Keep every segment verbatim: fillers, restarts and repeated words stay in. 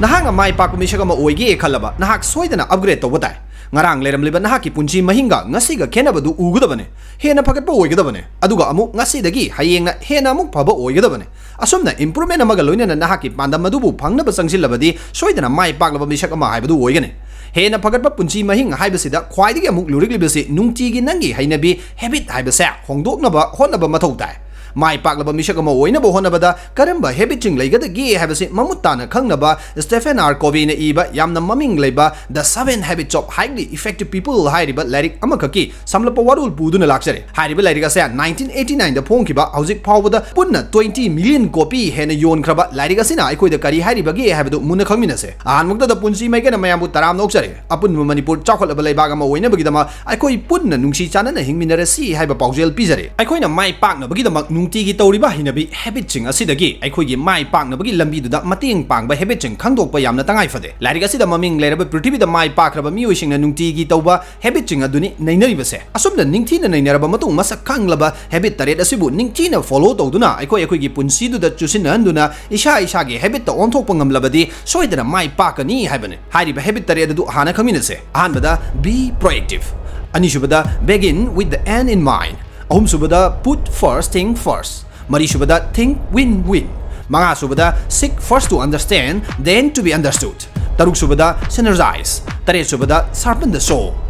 ꯅꯍꯥꯛꯅ ꯃꯥꯏ ꯄꯥꯛꯄ ꯃꯤꯁꯛ ꯑꯃ ꯑꯣꯏꯒꯦ ꯈꯜꯂꯕ, ꯅꯍꯥꯛ ꯁꯣꯏꯗꯅ ꯑꯞꯒ꯭ꯔꯦꯗ ꯇꯧꯕ ꯇꯥꯏ꯫ ꯉꯔꯥꯡ ꯂꯩꯔꯝꯂꯤꯕ ꯅꯍꯥꯛꯀꯤ ꯄꯨꯟꯁꯤ ꯃꯍꯤꯡꯒ ꯉꯁꯤꯒ ꯈꯦꯠꯅꯕꯗꯨ ꯎꯒꯗꯕꯅꯤ꯫ ꯍꯦꯟꯅ ꯐꯒꯠꯄ ꯑꯣꯏꯒꯗꯕꯅꯤ꯫ ꯑꯗꯨꯒ ꯑꯃꯨꯛ ꯉꯁꯤꯗꯒꯤ ꯍꯌꯦꯡꯅ ꯍꯦꯟꯅ ꯑꯃꯨꯛ ꯐꯕ ꯑꯣꯏꯒꯗꯕꯅꯤ꯫ ꯑꯁꯨꯝꯅ ꯏꯝꯄ꯭ꯔꯨꯚꯃꯦꯟ ꯑꯃꯒ ꯂꯣꯏꯅꯅ ꯅꯍꯥꯛꯀꯤ ꯄꯥꯟꯗꯝ ꯑꯗꯨꯕꯨ ꯐꯪꯅꯕ ꯆꯪꯁꯤꯜꯂꯕꯗꯤ ꯁꯣꯏꯗꯅ ꯃꯥꯏ ꯄꯥꯛꯂꯕ ꯃꯤꯁꯛ ꯑꯃ ꯍꯥꯏꯕꯗꯨ ꯑꯣꯏꯒꯅꯤ꯫ ꯍꯦꯟꯅ ꯐꯒꯠꯄ ꯄꯨꯟꯁꯤ ꯃꯍꯤꯡ ꯍꯥꯏꯕꯁꯤꯗ ꯈ꯭ꯋꯥꯏꯗꯒꯤ ꯑꯃꯨꯛ ꯂꯨꯔꯤꯛꯂꯤꯕꯁꯤ ꯅꯨꯡꯇꯤꯒꯤ ꯅꯪꯒꯤ ꯍꯩꯅꯕꯤ, ꯍꯦꯕꯤꯠ ꯍꯥꯏꯕꯁꯦ ꯍꯣꯡꯗꯣꯛꯅꯕ ꯍꯣꯠꯅꯕ ꯃꯊꯧ ꯇꯥꯏ꯫ ꯃꯥꯏ ꯄꯥꯛꯂꯕ ꯃꯤꯁꯛ ꯑꯃ ꯑꯣꯏꯅꯕ ꯍꯣꯠꯅꯕꯗ ꯀꯔꯝꯕ ꯍꯦꯕꯤꯠꯁꯤꯡ ꯂꯩꯒꯗꯒꯦ ꯍꯥꯏꯕꯁꯤ ꯃꯃꯨꯠ ꯇꯥꯅ ꯈꯪꯅꯕ ꯁ꯭ꯇꯦꯐꯦꯟ ꯑꯥꯔ ꯀꯣꯚꯤꯅ ꯏꯕ ꯌꯥꯝꯅ ꯃꯃꯤꯡ ꯂꯩꯕ The Seven Habits of Highly Effective People ꯍꯥꯏꯔꯤꯕ ꯂꯥꯏꯔꯤꯛ ꯑꯃꯈꯛꯀꯤ ꯁꯝꯂꯞꯄ ꯋꯥꯔꯣꯜ ꯄꯨꯗꯨꯅ ꯂꯥꯛꯆꯔꯤ꯫ ꯍꯥꯏꯔꯤꯕ ꯂꯥꯏꯔꯤꯛ ꯑꯁꯦ nineteen eighty nine ꯗ ꯐꯣꯡꯈꯤꯕ, ꯍꯧꯖꯤꯛ ꯐꯥꯎꯕꯗ ꯄꯨꯟꯅ twenty million copy ꯍꯦꯟꯅ ꯌꯣꯟꯈ꯭ꯔꯕ ꯂꯥꯏꯔꯤꯛ ꯑꯁꯤꯅ ꯑꯩꯈꯣꯏꯗ ꯀꯔꯤ ꯍꯥꯏꯔꯤꯕꯒꯦ ꯍꯥꯏꯕꯗꯨ ꯃꯨꯟꯅ ꯈꯪꯃꯤꯟꯅꯁꯦ꯫ ꯑꯍꯥꯟꯕꯃꯛꯇꯗ ꯄꯨꯟꯁꯤ ꯃꯥꯏꯀꯩꯅ ꯃꯌꯥꯝꯕꯨ ꯇꯔꯥꯝꯅ ꯑꯣꯛꯆꯔꯤ꯫ ꯑꯄꯨꯟꯕ ꯃꯅꯤꯄꯨꯔ ꯆꯥꯎꯈꯠꯂꯕ ꯂꯩꯕꯥꯛ ꯑꯃ ꯑꯣꯏꯅꯕꯒꯤꯗꯃꯛ ꯑꯩꯈꯣꯏ ꯄꯨꯟꯅ ꯅꯨꯡꯁꯤ ꯆꯥꯟꯅꯅ ꯍꯤꯡꯃꯤꯟꯅꯔꯁꯤ ꯍꯥꯏꯕ ꯄꯥꯎꯖꯦꯜ ꯄꯤꯖꯔꯤ꯫ ꯑꯩꯈꯣꯏꯅ ꯃꯥꯏ ꯄꯥꯛꯅꯕꯒꯤꯗꯃꯛ ꯅꯨꯡꯇꯤꯒꯤ ꯇꯧꯔꯤꯕ ꯍꯩꯅꯕꯤ, ꯍꯦꯕꯤꯠꯁꯤꯡ ꯑꯁꯤꯗꯒꯤ ꯑꯩꯈꯣꯏꯒꯤ ꯃꯥꯏ ꯄꯥꯛꯅꯕꯒꯤ ꯂꯝꯕꯤꯗꯨꯗ ꯃꯇꯦꯡ ꯄꯥꯡꯕ ꯍꯦꯕꯤꯠꯁꯤꯡ ꯈꯪꯗꯣꯛꯄ ꯌꯥꯝꯅ ꯇꯉꯥꯏ ꯐꯗꯦ꯫ ꯂꯥꯏꯔꯤꯛ ꯑꯁꯤꯗ ꯃꯃꯤꯡ ꯂꯩꯔꯕ ꯄ꯭ꯔꯤꯊꯤꯕꯤꯗ ꯃꯥꯏ ꯄꯥꯛꯈ꯭ꯔꯕ ꯃꯤꯑꯣꯏꯁꯤꯡꯅ ꯅꯨꯡꯇꯤꯒꯤ ꯇꯧꯕ ꯍꯦꯕꯤꯠꯁꯤꯡ ꯑꯗꯨꯅꯤ ꯅꯩꯅꯔꯤꯕꯁꯦ꯫ ꯑꯁꯨꯝꯅ ꯅꯤꯡꯊꯤꯅ ꯅꯩꯅꯔꯕ ꯃꯇꯨꯡ ꯃꯁꯛ ꯈꯪꯂꯕ ꯍꯦꯕꯤꯠ ꯇꯔꯦꯠ ꯑꯁꯤꯕꯨ ꯅꯤꯡꯊꯤꯅ ꯐꯣꯂꯣ ꯇꯧꯗꯨꯅ ꯑꯩꯈꯣꯏ ꯑꯩꯈꯣꯏꯒꯤ ꯄꯨꯟꯁꯤꯗꯨꯗ ꯆꯨꯁꯤꯟꯅꯍꯟꯗꯨꯅ ꯏꯁꯥ ꯏꯁꯥꯒꯤ ꯍꯦꯕꯤꯠꯇ ꯑꯣꯟꯊꯣꯛꯄ ꯉꯝꯂꯕꯗꯤ ꯁꯣꯏꯗꯅ ꯃꯥꯏ ꯄꯥꯛꯀꯅꯤ ꯍꯥꯏꯕꯅꯤ꯫ ꯍꯥꯏꯔꯤꯕ ꯍꯦꯕꯤꯠ ꯇꯔꯦꯠ ꯑꯗꯨ ꯍꯥꯟꯅ ꯈꯪꯃꯤꯟꯅꯁꯦ꯫ ꯑꯍꯥꯟꯕꯗ, be proactive꯫ ꯑꯅꯤꯁꯨꯕꯗ, begin with the end in mind꯫ ꯑꯍꯨꯝꯁꯨꯕꯗ, put first thing first꯫ ꯃꯔꯤꯁꯨꯕꯗ, think win win꯫ ꯃꯉꯥꯁꯨꯕꯗ, seek first to understand, then to be understood꯫ ꯇꯔꯨꯛꯁꯨꯕꯗ, synergize꯫ ꯇꯔꯦꯠꯁꯨꯕꯗ, sharpen the saw꯫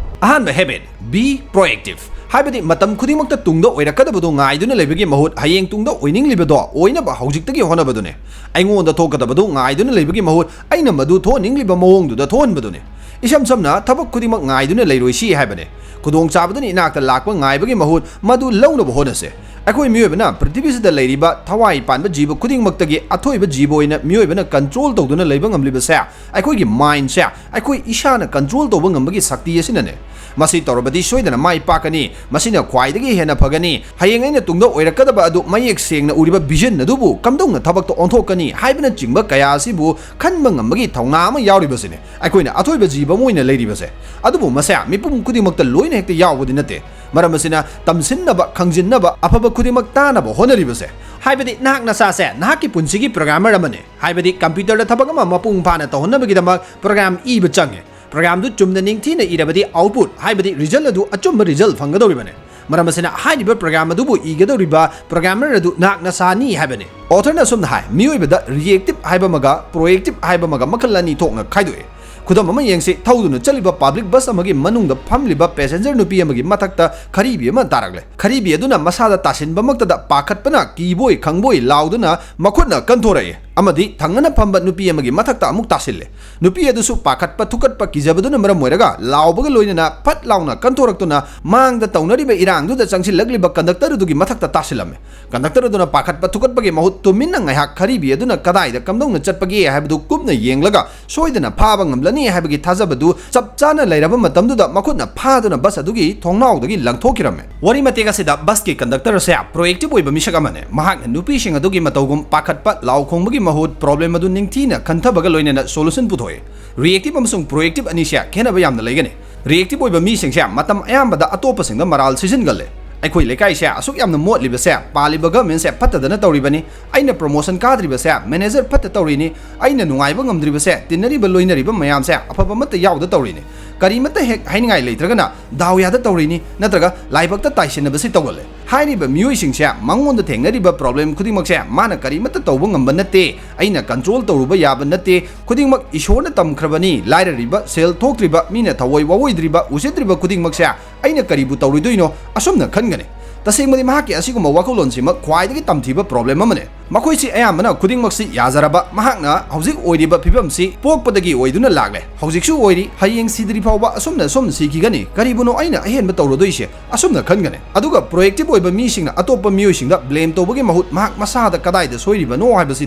ꯑꯍꯥꯟꯕ ꯍꯦꯕꯤꯠ, be proactive꯫ ꯍꯥꯏꯕꯗꯤ ꯃꯇꯝ ꯈꯨꯗꯤꯡꯃꯛꯇ ꯇꯨꯡꯗ ꯑꯣꯏꯔꯛꯀꯗꯕꯗꯨ ꯉꯥꯏꯗꯨꯅ ꯂꯩꯕꯒꯤ ꯃꯍꯨꯠ ꯍꯌꯦꯡ ꯇꯨꯡꯗ ꯑꯣꯏꯅꯤꯡꯂꯤꯕꯗꯣ ꯑꯣꯏꯅꯕ ꯍꯧꯖꯤꯛꯇꯒꯤ ꯍꯣꯠꯅꯕꯗꯨꯅꯤ꯫ ꯑꯩꯉꯣꯟꯗ ꯊꯣꯛꯀꯗꯕꯗꯨ ꯉꯥꯏꯗꯨꯅ ꯂꯩꯕꯒꯤ ꯃꯍꯨꯠ ꯑꯩꯅ ꯃꯗꯨ ꯊꯣꯛꯍꯟꯅꯤꯡꯂꯤꯕ ꯃꯑꯣꯡꯗꯨꯗ ꯊꯣꯛꯍꯟꯕꯗꯨꯅꯤ꯫ ꯏꯁꯝ ꯁꯝꯅ ꯊꯕꯛ ꯈꯨꯗꯤꯡꯃꯛ ꯉꯥꯏꯗꯨꯅ ꯂꯩꯔꯣꯏꯁꯤ ꯍꯥꯏꯕꯅꯤ꯫ ꯈꯨꯗꯣꯡꯆꯥꯕꯗꯨꯅ ꯏꯅꯥꯛꯇ ꯂꯥꯛꯄ ꯉꯥꯏꯕꯒꯤ ꯃꯍꯨꯠ ꯃꯗꯨ ꯂꯧꯅꯕ ꯍꯣꯠꯅꯁꯦ꯫ ꯑꯩꯈꯣꯏ ꯃꯤꯑꯣꯏꯕꯅ ꯄ꯭ꯔꯤꯊꯤꯕꯤꯁꯤꯗ ꯂꯩꯔꯤꯕ ꯊꯋꯥꯏ ꯄꯥꯟꯕ ꯖꯤꯕ ꯈꯨꯗꯤꯡꯃꯛꯇꯒꯤ ꯑꯊꯣꯏꯕ ꯖꯤꯕ ꯑꯣꯏꯅ ꯃꯤꯑꯣꯏꯕꯅ ꯀꯟꯇ꯭ꯔꯣꯜ ꯇꯧꯗꯨꯅ ꯂꯩꯕ ꯉꯝꯂꯤꯕꯁꯦ ꯑꯩꯈꯣꯏꯒꯤ ꯃꯥꯏꯟꯁꯦ, ꯑꯩꯈꯣꯏ ꯏꯁꯥꯅ ꯀꯟꯇ꯭ꯔꯣꯜ ꯇꯧꯕ ꯉꯝꯕꯒꯤ ꯁꯛꯇꯤ ꯑꯁꯤꯅꯅꯦ꯫ ꯃꯁꯤ ꯇꯧꯔꯕꯗꯤ ꯁꯣꯏꯗꯅ ꯃꯥꯏ ꯄꯥꯛꯀꯅꯤ꯫ ꯃꯁꯤꯅ ꯈ꯭ꯋꯥꯏꯗꯒꯤ ꯍꯦꯟꯅ ꯐꯒꯅꯤ꯫ ꯍꯌꯦꯡ ꯑꯩꯅ ꯇꯨꯡꯗ ꯑꯣꯏꯔꯛꯀꯗꯕ ꯑꯗꯨ ꯃꯌꯦꯛ ꯁꯦꯡꯅ ꯎꯔꯤꯕ ꯚꯤꯖꯟ ꯑꯗꯨꯕꯨ ꯀꯝꯗꯧꯅ ꯊꯕꯛꯇ ꯑꯣꯟꯊꯣꯛꯀꯅꯤ ꯍꯥꯏꯕꯅꯆꯤꯡꯕ ꯀꯌꯥ ꯑꯁꯤꯕꯨ ꯈꯟꯕ ꯉꯝꯕꯒꯤ ꯊꯧꯅꯥ ꯑꯃ ꯌꯥꯎꯔꯤꯕꯁꯤꯅꯤ꯫ ꯑꯩꯈꯣꯏꯅ ꯑꯊꯣꯏꯕ ꯖꯤꯕ ꯑꯃ ꯑꯣꯏꯅ ꯂꯩꯔꯤꯕꯁꯦ꯫ ꯑꯗꯨꯕꯨ ꯃꯁꯦ ꯃꯤꯄꯨꯝ ꯈꯨꯗꯤꯡꯃꯛꯇ ꯂꯣꯏꯅ ꯍꯦꯛꯇ ꯌꯥꯎꯕꯗꯤ ꯅꯠꯇꯦ꯫ ꯃꯔꯝ ꯑꯁꯤꯅ ꯇꯝꯁꯤꯟꯅꯕ, ꯈꯪꯖꯤꯟꯅꯕ, ꯑꯐꯕ ꯈꯨꯗꯤꯡꯃꯛ ꯇꯥꯅꯕ ꯍꯣꯠꯅꯔꯤꯕꯁꯦ, ꯍꯥꯏꯕꯗꯤ ꯅꯍꯥꯛ ꯅꯁꯥꯁꯦ ꯅꯍꯥꯛꯀꯤ ꯄꯨꯟꯁꯤꯒꯤ ꯄ꯭ꯔꯣꯒ꯭ꯔꯥꯃꯔ ꯑꯃꯅꯤ, ꯍꯥꯏꯕꯗꯤ ꯀꯝꯄ꯭ꯌꯨꯇꯔꯗ ꯊꯕꯛ ꯑꯃ ꯃꯄꯨꯡ ꯐꯥꯅ ꯇꯧꯍꯟꯅꯕꯒꯤꯗꯃꯛ ꯄ꯭ꯔꯣꯒ꯭ꯔꯥꯝ ꯏꯕ ꯆꯪꯉꯤ꯫ ꯄ꯭ꯔꯣꯒ꯭ꯔꯥꯝꯗꯨ ꯆꯨꯝꯅ ꯅꯤꯡꯊꯤꯅ ꯏꯔꯕꯗꯤ ꯑꯥꯎꯠꯄꯨꯠ, ꯍꯥꯏꯕꯗꯤ ꯔꯤꯖꯜ ꯑꯗꯨ ꯑꯆꯨꯝꯕ ꯔꯤꯖꯜ ꯐꯪꯒꯗꯧꯔꯤꯕꯅꯤ꯫ ꯃꯔꯝ ꯑꯁꯤꯅ ꯍꯥꯏꯔꯤꯕ ꯄ꯭ꯔꯣꯒ꯭ꯔꯥꯝ ꯑꯗꯨꯕꯨ ꯏꯒꯗꯧꯔꯤꯕ ꯄ꯭ꯔꯣꯒ꯭ꯔꯥꯃꯔ ꯑꯗꯨ ꯅꯍꯥꯛ ꯅꯁꯥꯅꯤ ꯍꯥꯏꯕꯅꯤ꯫ ꯑꯣꯊꯔꯅ ꯑꯁꯨꯝꯅ ꯍꯥꯏ, ꯃꯤꯑꯣꯏꯕꯗ ꯔꯤꯑꯦꯛꯇꯤꯚ ꯍꯥꯏꯕ ꯑꯃꯒ ꯄ꯭ꯔꯣꯑꯦꯛꯇꯤꯚ ꯍꯥꯏꯕ ꯑꯃꯒ ꯃꯈꯜ ꯑꯅꯤ ꯊꯣꯛꯅ ꯈꯥꯏꯗꯣꯛꯏ꯫ ꯈꯨꯗꯝ ꯑꯃ ꯌꯦꯡꯁꯤ, ꯊꯧꯗꯨꯅ ꯆꯠꯂꯤꯕ ꯄꯕ꯭ꯂꯤꯛ ꯕꯁ ꯑꯃꯒꯤ ꯃꯅꯨꯡꯗ ꯐꯝꯂꯤꯕ ꯄꯦꯁꯦꯟꯖꯔ ꯅꯨꯄꯤ ꯑꯃꯒꯤ ꯃꯊꯛꯇ ꯈꯔꯤꯕꯤ ꯑꯃ ꯇꯥꯔꯛꯂꯦ꯫ ꯈꯔꯤꯕꯤ ꯑꯗꯨꯅ ꯃꯁꯥꯗ ꯇꯥꯁꯤꯟꯕꯃꯛꯇꯗ ꯄꯥꯈꯠꯄꯅ ꯀꯤꯕꯣꯏ ꯈꯪꯕꯣꯏ ꯂꯥꯎꯗꯨꯅ ꯃꯈꯨꯠꯅ ꯀꯟꯊꯣꯔꯛꯏ ꯑꯃꯗꯤ ꯊꯪꯅꯅ ꯐꯝꯕ ꯅꯨꯄꯤ ꯑꯃꯒꯤ ꯃꯊꯛꯇ ꯑꯃꯨꯛ ꯇꯥꯁꯤꯜꯂꯦ꯫ ꯅꯨꯄꯤ ꯑꯗꯨꯁꯨ ꯄꯥꯈꯠꯄ, ꯊꯨꯀꯠꯄ, ꯀꯤꯖꯕꯗꯨꯅ ꯃꯔꯝ ꯑꯣꯏꯔꯒ ꯂꯥꯎꯕꯒ ꯂꯣꯏꯅꯅ ꯐꯠ ꯂꯥꯎꯅ ꯀꯟꯊꯣꯔꯛꯇꯨꯅ ꯃꯥꯡꯗ ꯇꯧꯅꯔꯤꯕ ꯏꯔꯥꯡꯗꯨꯗ ꯆꯪꯁꯤꯜꯂꯛꯂꯤꯕ ꯀꯟꯗꯛꯇꯔ ꯑꯗꯨꯒꯤ ꯃꯊꯛꯇ ꯇꯥꯁꯤꯜꯂꯝꯃꯦ꯫ ꯀꯟꯗꯛꯇꯔ ꯑꯗꯨꯅ ꯄꯥꯈꯠꯄ ꯊꯨꯀꯠꯄꯒꯤ ꯃꯍꯨꯠ ꯇꯨꯃꯤꯟꯅ ꯉꯥꯏꯍꯥꯛ ꯈꯔꯤꯕꯤ ꯑꯗꯨꯅ ꯀꯗꯥꯏꯗ ꯀꯝꯗꯧꯅ ꯆꯠꯄꯒꯦ ꯍꯥꯏꯕꯗꯨ ꯀꯨꯞꯅ ꯌꯦꯡꯂꯒ ꯁꯣꯏꯗꯅ ꯐꯥꯕ ꯉꯝꯂꯅꯤ ꯍꯥꯏꯕꯒꯤ ꯊꯥꯖꯕꯗꯨ ꯆꯞ ꯆꯥꯅ ꯂꯩꯔꯕ ꯃꯇꯝꯗꯨꯗ ꯃꯈꯨꯠꯅ ꯐꯥꯗꯨꯅ ꯕꯁ ꯑꯗꯨꯒꯤ ꯊꯣꯡꯅꯥꯎꯗꯒꯤ ꯂꯪꯊꯣꯛꯈꯤꯔꯝꯃꯦ꯫ ꯋꯥꯔꯤ ꯃꯇꯦꯛ ꯑꯁꯤꯗ ꯕꯁꯀꯤ ꯀꯟꯗꯛꯇꯔ ꯑꯁꯦ ꯄ꯭ꯔꯣꯑꯦꯛꯇꯤꯚ ꯑꯣꯏꯕ ꯃꯤꯁꯛ ꯑꯃꯅꯤ꯫ ꯃꯍꯥꯛꯅ ꯅꯨꯄꯤꯁꯤꯡ ꯑꯗꯨꯒꯤ ꯃꯇꯧꯒꯨꯝ ꯄꯥꯈꯠꯄ, ꯂꯥꯎ ꯈꯣꯡꯕꯒꯤ ꯃꯍꯨꯠ ꯄ꯭ꯔꯣꯕ꯭ꯂꯦꯝ ꯑꯗꯨ ꯅꯤꯡꯊꯤꯅ ꯈꯟꯊꯕꯒ ꯂꯣꯏꯅꯅ ꯁꯣꯂꯨꯁꯟ ꯄꯨꯊꯣꯛꯏ꯫ ꯔꯤꯑꯦꯛꯇꯤꯚ ꯑꯃꯁꯨꯡ ꯄ꯭ꯔꯣꯑꯦꯛꯇꯤꯚ ꯑꯅꯤꯁꯦ ꯈꯦꯠꯅꯕ ꯌꯥꯝꯅ ꯂꯩꯒꯅꯤ꯫ ꯔꯤꯑꯦꯛꯇꯤꯚ ꯑꯣꯏꯕ ꯃꯤꯁꯤꯡꯁꯦ ꯃꯇꯝ ꯑꯌꯥꯝꯕꯗ ꯑꯇꯣꯞꯄꯁꯤꯡꯗ ꯃꯔꯥꯜ ꯁꯤꯖꯤꯟꯒꯜꯂꯦ꯫ ꯑꯩꯈꯣꯏ ꯂꯩꯀꯥꯏꯁꯦ ꯑꯁꯨꯛ ꯌꯥꯝꯅ ꯃꯣꯠꯂꯤꯕꯁꯦ ꯄꯥꯜꯂꯤꯕ ꯒꯚꯔꯟꯃꯦꯟꯁꯦ ꯐꯠꯇꯗꯅ ꯇꯧꯔꯤꯕꯅꯤ, ꯑꯩꯅ ꯄ꯭ꯔꯣꯃꯣꯁꯟ ꯀꯥꯗ꯭ꯔꯤꯕꯁꯦ ꯃꯦꯅꯦꯖꯔ ꯐꯠꯇ ꯇꯧꯔꯤꯅꯤ, ꯑꯩꯅ ꯅꯨꯡꯉꯥꯏꯕ ꯉꯝꯗ꯭ꯔꯤꯕꯁꯦ ꯇꯤꯟꯅꯔꯤꯕ ꯂꯣꯏꯅꯔꯤꯕ ꯃꯌꯥꯝꯁꯦ ꯑꯐꯕ ꯑꯃꯠꯇ ꯌꯥꯎꯗ ꯇꯧꯔꯤꯅꯤ, ꯀꯔꯤꯃꯠꯇ ꯍꯦꯛ ꯍꯥꯏꯅꯤꯡꯉꯥꯏ ꯂꯩꯇ꯭ꯔꯒꯅ ꯗꯥꯎ ꯌꯥꯗ ꯇꯧꯔꯤꯅꯤ, ꯅꯠꯇ꯭ꯔꯒ ꯂꯥꯏꯕꯛꯇ ꯇꯥꯏꯁꯤꯟꯅꯕꯁꯤ ꯇꯧꯒꯜꯂꯦ꯫ ꯍꯥꯏꯔꯤꯕ ꯃꯤꯑꯣꯏꯁꯤꯡꯁꯦ ꯃꯉꯣꯟꯗ ꯊꯦꯡꯅꯔꯤꯕ ꯄ꯭ꯔꯣꯕ꯭ꯂꯦꯝ ꯈꯨꯗꯤꯡꯃꯛꯁꯦ ꯃꯥꯅ ꯀꯔꯤꯃꯠꯇ ꯇꯧꯕ ꯉꯝꯕ ꯅꯠꯇꯦ, ꯑꯩꯅ ꯀꯟꯇ꯭ꯔꯣꯜ ꯇꯧꯔꯨꯕ ꯌꯥꯕ ꯅꯠꯇꯦ, ꯈꯨꯗꯤꯡꯃꯛ ꯏꯁꯣꯔꯅ ꯇꯝꯈ꯭ꯔꯕꯅꯤ, ꯂꯥꯏꯔꯔꯤꯕ, ꯁꯦꯜ ꯊꯣꯛꯇ꯭ꯔꯤꯕ, ꯃꯤꯅ ꯊꯑꯣꯏ ꯋꯥꯑꯣꯏꯗ꯭ꯔꯤꯕ, ꯎꯁꯤꯠꯇ꯭ꯔꯤꯕ ꯈꯨꯗꯤꯡꯃꯛꯁꯦ ꯑꯩꯅ ꯀꯔꯤꯕꯨ ꯇꯧꯔꯨꯗꯣꯏꯅꯣ ꯑꯁꯨꯝꯅ ꯈꯟꯒꯅꯤ꯫ ꯇꯁꯦꯡꯕꯗꯤ ꯃꯍꯥꯛꯀꯤ ꯑꯁꯤꯒꯨꯝꯕ ꯋꯥꯈꯜꯂꯣꯟꯁꯤꯃꯛ ꯈ꯭ꯋꯥꯏꯗꯒꯤ ꯇꯝꯊꯤꯕ ꯄ꯭ꯔꯣꯕ꯭ꯂꯦꯝ ꯑꯃꯅꯤ꯫ ꯃꯈꯣꯏꯁꯤ ꯑꯌꯥꯝꯕꯅ ꯈꯨꯗꯤꯡꯃꯛꯁꯤ ꯌꯥꯖꯔꯕ, ꯃꯍꯥꯛꯅ ꯍꯧꯖꯤꯛ ꯑꯣꯏꯔꯤꯕ ꯐꯤꯕꯝꯁꯤ ꯄꯣꯛꯄꯗꯒꯤ ꯑꯣꯏꯗꯨꯅ ꯂꯥꯛꯂꯦ, ꯍꯧꯖꯤꯛꯁꯨ ꯑꯣꯏꯔꯤ, ꯍꯌꯦꯡ ꯁꯤꯗ꯭ꯔꯤ ꯐꯥꯎꯕ ꯑꯁꯨꯝꯅ ꯁꯨꯝ ꯁꯤꯈꯤꯒꯅꯤ, ꯀꯔꯤꯕꯨꯅꯣ ꯑꯩꯅ ꯑꯍꯦꯟꯕ ꯇꯧꯔꯨꯗꯣꯏꯁꯦ ꯑꯁꯨꯝꯅ ꯈꯟꯒꯅꯤ꯫ ꯑꯗꯨꯒ ꯄ꯭ꯔꯣꯑꯦꯛꯇꯤꯚ ꯑꯣꯏꯕ ꯃꯤꯁꯤꯡꯅ ꯑꯇꯣꯞꯄ ꯃꯤꯑꯣꯏꯁꯤꯡꯗ ꯕ꯭ꯂꯦꯝ ꯇꯧꯕꯒꯤ ꯃꯍꯨꯠ ꯃꯍꯥꯛ ꯃꯁꯥꯗ ꯀꯗꯥꯏꯗ ꯁꯣꯏꯔꯤꯕꯅꯣ ꯍꯥꯏꯕꯁꯤ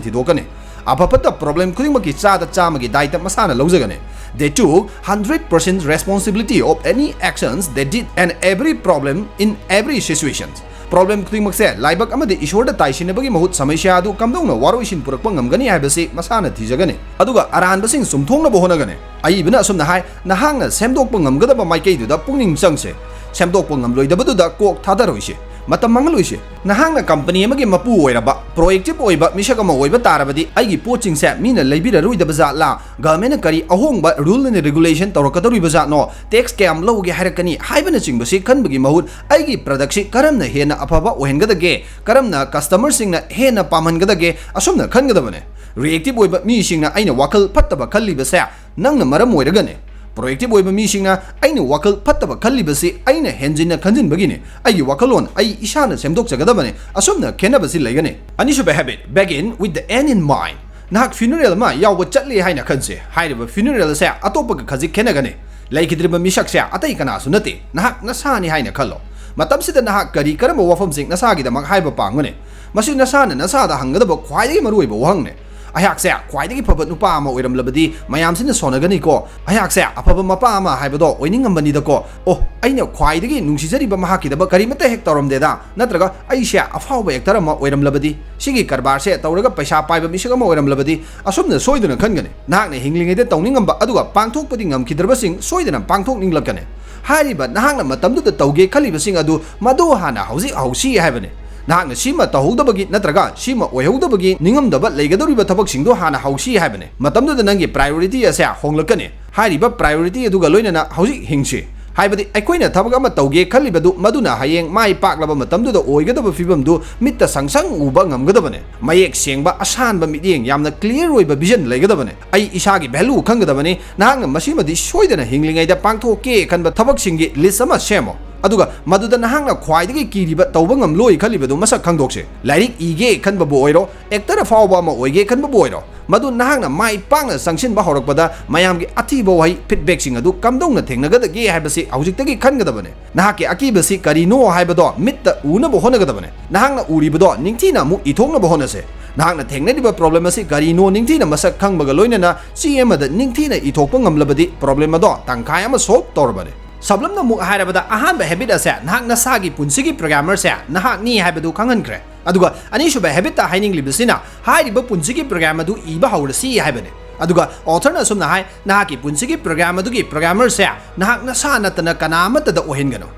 ꯊꯤꯗꯣꯛꯀꯅꯤ꯫ ꯑꯐ ꯐꯠꯇ ꯄ꯭ꯔꯣꯕ꯭ꯂꯦꯝ ꯈꯨꯗꯤꯡꯃꯛꯀꯤ ꯆꯥꯗ ꯆꯥꯝꯃꯒꯤ ꯗꯥꯏꯇ ꯃꯁꯥꯅ ꯂꯧꯖꯒꯅꯤ꯫ They took hundred percent responsibility of any actions they did and every problem in every situation. Problem ꯈꯨꯗꯤꯡꯃꯛꯁꯦ ꯂꯥꯏꯕꯛ ꯑꯃꯗꯤ ꯏꯁꯣꯔꯗ ꯇꯥꯏꯁꯤꯟꯅꯕꯒꯤ ꯃꯍꯨꯠ ꯁꯃꯁ꯭ꯌꯥ ꯑꯗꯨ ꯀꯝꯗꯧꯅ ꯋꯥꯔꯣꯏꯁꯤꯟ ꯄꯨꯔꯛꯄ ꯉꯝꯒꯅꯤ ꯍꯥꯏꯕꯁꯤ ꯃꯁꯥꯅ ꯊꯤꯖꯒꯅꯤ꯫ ꯑꯗꯨꯒ ꯑꯔꯥꯟꯕꯁꯤꯡ ꯆꯨꯝꯊꯣꯛꯅꯕ ꯍꯣꯠꯅꯒꯅꯤ꯫ ꯑꯏꯕꯅ ꯑꯁꯨꯝꯅ ꯍꯥꯏ, "ꯅꯍꯥꯛꯅ ꯁꯦꯝꯗꯣꯛꯄ ꯉꯝꯒꯗꯕ ꯃꯥꯏꯀꯩꯗꯨꯗ ꯄꯨꯛꯅꯤꯡ ꯆꯪꯁꯦ꯫ ꯁꯦꯝꯗꯣꯛꯄ ꯉꯝꯂꯣꯏꯗꯕꯗꯨꯗ ꯀꯣꯛ ꯊꯥꯗꯔꯣꯏꯁꯦ꯫ ꯃꯇꯝ ꯃꯥꯡꯍꯜꯂꯣꯏꯁꯦ꯫ ꯅꯍꯥꯛꯅ ꯀꯝꯄꯅꯤ ꯑꯃꯒꯤ ꯃꯄꯨ ꯑꯣꯏꯔꯕ, ꯄ꯭ꯔꯣꯑꯦꯛꯇꯤꯚ ꯑꯣꯏꯕ ꯃꯤꯁꯛ ꯑꯃ ꯑꯣꯏꯕ ꯇꯥꯔꯕꯗꯤ, ꯑꯩꯒꯤ ꯄꯣꯠꯁꯤꯡꯁꯦ ꯃꯤꯅ ꯂꯩꯕꯤꯔꯔꯣꯏꯗꯕ ꯖꯥꯠꯂꯥ? ꯒꯚꯔꯟꯃꯦꯟꯠꯅ ꯀꯔꯤ ꯑꯍꯣꯡꯕ ꯔꯨꯜ ꯑꯦꯟ ꯔꯤꯒꯨꯂꯦꯁꯟ ꯇꯧꯔꯛꯀꯗꯧꯔꯤꯕ ꯖꯥꯠꯅꯣ? ꯇꯦꯛꯁ ꯀꯌꯥꯝ ꯂꯧꯒꯦ ꯍꯥꯏꯔꯛꯀꯅꯤ?" ꯍꯥꯏꯕꯅꯆꯤꯡꯕꯁꯤ ꯈꯟꯕꯒꯤ ꯃꯍꯨꯠ, "ꯑꯩꯒꯤ ꯄ꯭ꯔꯗꯛꯁꯤ ꯀꯔꯝꯅ ꯍꯦꯟꯅ ꯑꯐꯕ ꯑꯣꯏꯍꯟꯒꯗꯒꯦ? ꯀꯔꯝꯅ ꯀꯁꯇꯃꯔꯁꯤꯡꯅ ꯍꯦꯟꯅ ꯄꯥꯝꯍꯟꯒꯗꯒꯦ?" ꯑꯁꯨꯝꯅ ꯈꯟꯒꯗꯕꯅꯦ꯫ ꯔꯤꯑꯦꯛꯇꯤꯚ ꯑꯣꯏꯕ ꯃꯤꯁꯤꯡꯅ ꯑꯩꯅ ꯋꯥꯈꯜ ꯐꯠꯇꯕ ꯈꯜꯂꯤꯕꯁꯦ ꯅꯪꯅ ꯃꯔꯝ ꯑꯣꯏꯔꯒꯅꯦ꯫ ꯄ꯭ꯔꯣꯑꯦꯛꯇꯤꯚ ꯑꯣꯏꯕ ꯃꯤꯁꯤꯡꯅ ꯑꯩꯅ ꯋꯥꯈꯜ ꯐꯠꯇꯕ ꯈꯜꯂꯤꯕꯁꯤ ꯑꯩꯅ ꯍꯦꯟꯖꯤꯟꯅ ꯈꯟꯖꯤꯟꯕꯒꯤꯅꯦ꯫ ꯑꯩꯒꯤ ꯋꯥꯈꯜꯂꯣꯟ ꯑꯩ ꯏꯁꯥꯅ ꯁꯦꯝꯗꯣꯛꯆꯒꯗꯕꯅꯦ꯫ ꯑꯁꯨꯝꯅ ꯈꯦꯠꯅꯕꯁꯤ ꯂꯩꯒꯅꯤ꯫ ꯑꯅꯤꯁꯨꯕ habit, begin with the end in mind꯫ ꯅꯍꯥꯛ ꯐ꯭ꯌꯨꯅꯔꯦꯜ ꯑꯃ ꯌꯥꯎꯕ ꯆꯠꯂꯦ ꯍꯥꯏꯅ ꯈꯟꯁꯦ꯫ ꯍꯥꯏꯔꯤꯕ ꯐ꯭ꯌꯨꯅꯔꯦꯜ ꯑꯁꯦ ꯑꯇꯣꯞꯄꯒ ꯈꯖꯤꯛ ꯈꯦꯠꯅꯒꯅꯤ꯫ ꯂꯩꯈꯤꯗ꯭ꯔꯤꯕ ꯃꯤꯁꯛꯁꯦ ꯑꯇꯩ ꯀꯅꯥꯁꯨ ꯅꯠꯇꯦ, ꯅꯍꯥꯛ ꯅꯁꯥꯅꯤ ꯍꯥꯏꯅ ꯈꯜꯂꯣ꯫ ꯃꯇꯝꯁꯤꯗ ꯅꯍꯥꯛ ꯀꯔꯤ ꯀꯔꯝꯕ ꯋꯥꯐꯝꯁꯤꯡ ꯅꯁꯥꯒꯤꯗꯃꯛ ꯍꯥꯏꯕ ꯄꯥꯝꯒꯅꯤ? ꯃꯁꯤ ꯅꯁꯥꯅ ꯅꯁꯥꯗ ꯍꯪꯒꯗꯕ ꯈ꯭ꯋꯥꯏꯗꯒꯤ ꯃꯔꯨꯑꯣꯏꯕ ꯋꯥꯍꯪꯅꯤ꯫ "ꯑꯩꯍꯥꯛꯁꯦ ꯈ꯭ꯋꯥꯏꯗꯒꯤ ꯐꯕ ꯅꯨꯄꯥ ꯑꯃ ꯑꯣꯏꯔꯝꯂꯕꯗꯤ ꯃꯌꯥꯝꯁꯤꯅ ꯁꯣꯟꯅꯒꯅꯤꯀꯣ꯫ ꯑꯩꯍꯥꯛꯁꯦ ꯑꯐꯕ ꯃꯄꯥ ꯑꯃ ꯍꯥꯏꯕꯗꯣ ꯑꯣꯏꯅꯤꯡꯉꯝꯕꯅꯤꯗꯀꯣ꯫ ꯑꯣ, ꯑꯩꯅ ꯈ꯭ꯋꯥꯏꯗꯒꯤ ꯅꯨꯡꯁꯤꯖꯔꯤꯕ ꯃꯍꯥꯛꯀꯤꯗꯃꯛ ꯀꯔꯤꯃꯠꯇ ꯍꯦꯛ ꯇꯧꯔꯝꯗꯦꯗ꯫ ꯅꯠꯇ꯭ꯔꯒ ꯑꯩꯁꯦ ꯑꯐꯥꯎꯕ ꯑꯦꯛꯇꯔ ꯑꯃ ꯑꯣꯏꯔꯝꯂꯕꯗꯤ, ꯁꯤꯒꯤ ꯀꯔꯕꯥꯔꯁꯦ ꯇꯧꯔꯒ ꯄꯩꯁꯥ ꯄꯥꯏꯕ ꯃꯤꯁꯛ ꯑꯃ ꯑꯣꯏꯔꯝꯂꯕꯗꯤ", ꯑꯁꯨꯝꯅ ꯁꯣꯏꯗꯅ ꯈꯟꯒꯅꯤ꯫ ꯅꯍꯥꯛꯅ ꯍꯤꯡꯂꯤꯉꯩꯗ ꯇꯧꯅꯤꯡꯉꯝꯕ ꯑꯗꯨꯒ ꯄꯥꯡꯊꯣꯛꯄꯗꯤ ꯉꯝꯈꯤꯗ꯭ꯔꯕꯁꯤꯡ ꯁꯣꯏꯗꯅ ꯄꯥꯡꯊꯣꯛꯅꯤꯡꯂꯛꯀꯅꯤ꯫ ꯍꯥꯏꯔꯤꯕ ꯅꯍꯥꯛꯅ ꯃꯇꯝꯗꯨꯗ ꯇꯧꯒꯦ ꯈꯜꯂꯤꯕꯁꯤꯡ ꯑꯗꯨ ꯃꯗꯨ ꯍꯥꯟꯅ ꯍꯧꯖꯤꯛ ꯍꯧꯁꯤ ꯍꯥꯏꯕꯅꯤ꯫ ꯅꯍꯥꯛꯅ ꯁꯤꯃ ꯇꯧꯍꯧꯗꯕꯒꯤ ꯅꯠꯇ꯭ꯔꯒ ꯁꯤꯃ ꯑꯣꯏꯍꯧꯗꯕꯒꯤ ꯅꯤꯡꯉꯝꯗꯕ ꯂꯩꯒꯗꯧꯔꯤꯕ ꯊꯕꯛꯁꯤꯡꯗꯨ ꯍꯥꯟꯅ ꯍꯧꯁꯤ ꯍꯥꯏꯕꯅꯤ꯫ ꯃꯇꯝꯗꯨꯗ ꯅꯪꯒꯤ ꯄ꯭ꯔꯥꯏꯑꯣꯔꯤꯇꯤ ꯑꯁꯦ ꯍꯣꯡꯂꯛꯀꯅꯤ꯫ ꯍꯥꯏꯔꯤꯕ ꯄ꯭ꯔꯥꯏꯑꯣꯔꯤꯇꯤ ꯑꯗꯨꯒ ꯂꯣꯏꯅꯅ ꯍꯧꯖꯤꯛ ꯍꯤꯡꯁꯤ꯫ ꯍꯥꯏꯕꯗꯤ ꯑꯩꯈꯣꯏꯅ ꯊꯕꯛ ꯑꯃ ꯇꯧꯒꯦ ꯈꯜꯂꯤꯕꯗꯨ ꯃꯗꯨꯅ ꯍꯌꯦꯡ ꯃꯥꯏ ꯄꯥꯛꯂꯕ ꯃꯇꯝꯗꯨꯗ ꯑꯣꯏꯒꯗꯕ ꯐꯤꯕꯝꯗꯨ ꯃꯤꯠꯇ ꯁꯪ ꯁꯪ ꯎꯕ ꯉꯝꯒꯗꯕꯅꯤ꯫ ꯃꯌꯦꯛ ꯁꯦꯡꯕ, ꯑꯁꯥꯟꯕ ꯃꯤꯠꯌꯦꯡ, ꯌꯥꯝꯅ ꯀ꯭ꯂꯤꯌꯥꯔ ꯑꯣꯏꯕ ꯚꯤꯖꯟ ꯂꯩꯒꯗꯕꯅꯤ꯫ ꯑꯩ ꯏꯁꯥꯒꯤ ꯚꯦꯂꯨ ꯈꯪꯒꯗꯕꯅꯤ꯫ ꯅꯍꯥꯛꯅ ꯃꯁꯤꯃꯗꯤ ꯁꯣꯏꯗꯅ ꯍꯤꯡꯂꯤꯉꯩꯗ ꯄꯥꯡꯊꯣꯛꯀꯦ ꯈꯟꯕ ꯊꯕꯛꯁꯤꯡꯒꯤ ꯂꯤꯁ ꯑꯃ ꯁꯦꯝꯃꯨ꯫ ꯑꯗꯨꯒ ꯃꯗꯨꯗ ꯅꯍꯥꯛꯅ ꯈ꯭ꯋꯥꯏꯗꯒꯤ ꯀꯤꯔꯤꯕ, ꯇꯧꯕ ꯉꯝꯂꯣꯏ ꯈꯜꯂꯤꯕꯗꯨ ꯃꯁꯛ ꯈꯪꯗꯣꯛꯁꯤ꯫ ꯂꯥꯏꯔꯤꯛ ꯏꯒꯦ ꯈꯟꯕꯕꯨ ꯑꯣꯏꯔꯣ, ꯑꯦꯛꯇꯔ ꯑꯐꯥꯎꯕ ꯑꯃ ꯑꯣꯏꯒꯦ ꯈꯟꯕꯕꯨ ꯑꯣꯏꯔꯣ, ꯃꯗꯨ ꯅꯍꯥꯛꯅ ꯃꯥꯏ ꯄꯥꯛꯅ ꯆꯪꯁꯤꯟꯕ ꯍꯧꯔꯛꯄꯗ ꯃꯌꯥꯝꯒꯤ ꯑꯊꯤꯕ ꯋꯥꯍꯩ, ꯐꯤꯗꯕꯦꯛꯁꯤꯡ ꯑꯗꯨ ꯀꯝꯗꯧꯅ ꯊꯦꯡꯅꯒꯗꯒꯦ ꯍꯥꯏꯕꯁꯤ ꯍꯧꯖꯤꯛꯇꯒꯤ ꯈꯟꯒꯗꯕꯅꯤ꯫ ꯅꯍꯥꯛꯀꯤ ꯑꯀꯤꯕꯁꯤ ꯀꯔꯤꯅꯣ ꯍꯥꯏꯕꯗꯣ ꯃꯤꯠꯇ ꯎꯅꯕ ꯍꯣꯠꯅꯒꯗꯕꯅꯤ꯫ ꯅꯍꯥꯛꯅ ꯎꯔꯤꯕꯗꯣ ꯅꯤꯡꯊꯤꯅ ꯑꯃꯨꯛ ꯏꯊꯣꯛꯅꯕ ꯍꯣꯠꯅꯁꯦ꯫ ꯅꯍꯥꯛꯅ ꯊꯦꯡꯅꯔꯤꯕ ꯄ꯭ꯔꯣꯕ꯭ꯂꯦꯝ ꯑꯁꯤ ꯀꯔꯤꯅꯣ ꯅꯤꯡꯊꯤꯅ ꯃꯁꯛ ꯈꯪꯕꯒ ꯂꯣꯏꯅꯅ ꯆꯦ ꯑꯃꯗ ꯅꯤꯡꯊꯤꯅ ꯏꯊꯣꯛꯄ ꯉꯝꯂꯕꯗꯤ ꯄ꯭ꯔꯣꯕ꯭ꯂꯦꯝ ꯑꯗꯣ ꯇꯪꯈꯥꯏ ꯑꯃ ꯁꯣꯜꯕ ꯇꯧꯔꯕꯅꯤ꯫ ꯁꯝꯂꯞꯅ ꯑꯃꯨꯛ ꯍꯥꯏꯔꯕꯗ, ꯑꯍꯥꯟꯕ habit ꯑꯁꯦ ꯅꯍꯥꯛ ꯅꯁꯥꯒꯤ ꯄꯨꯟꯁꯤꯒꯤ programmer ꯁꯦ ꯅꯍꯥꯛꯅꯤ ꯍꯥꯏꯕꯗꯨ ꯈꯪꯍꯟꯈ꯭ꯔꯦ꯫ ꯑꯗꯨꯒ ꯑꯅꯤꯁꯨꯕ habit ꯇ ꯍꯥꯏꯅꯤꯡꯂꯤꯕꯁꯤꯅ ꯍꯥꯏꯔꯤꯕ ꯄꯨꯟꯁꯤꯒꯤ program ꯑꯗꯨ ꯏꯕ ꯍꯧꯔꯁꯤ ꯍꯥꯏꯕꯅꯤ꯫ ꯑꯗꯨꯒ author ꯅ ꯑꯁꯨꯝꯅ ꯍꯥꯏ, "ꯅꯍꯥꯛꯀꯤ ꯄꯨꯟꯁꯤꯒꯤ programmer ꯑꯗꯨꯒꯤ programmer ꯁꯦ ꯅꯍꯥꯛ ꯅꯁꯥ ꯅꯠꯇꯅ ꯀꯅꯥ ꯑꯃꯠꯇꯗ ꯑꯣꯏꯍꯟꯒꯅꯨ"꯫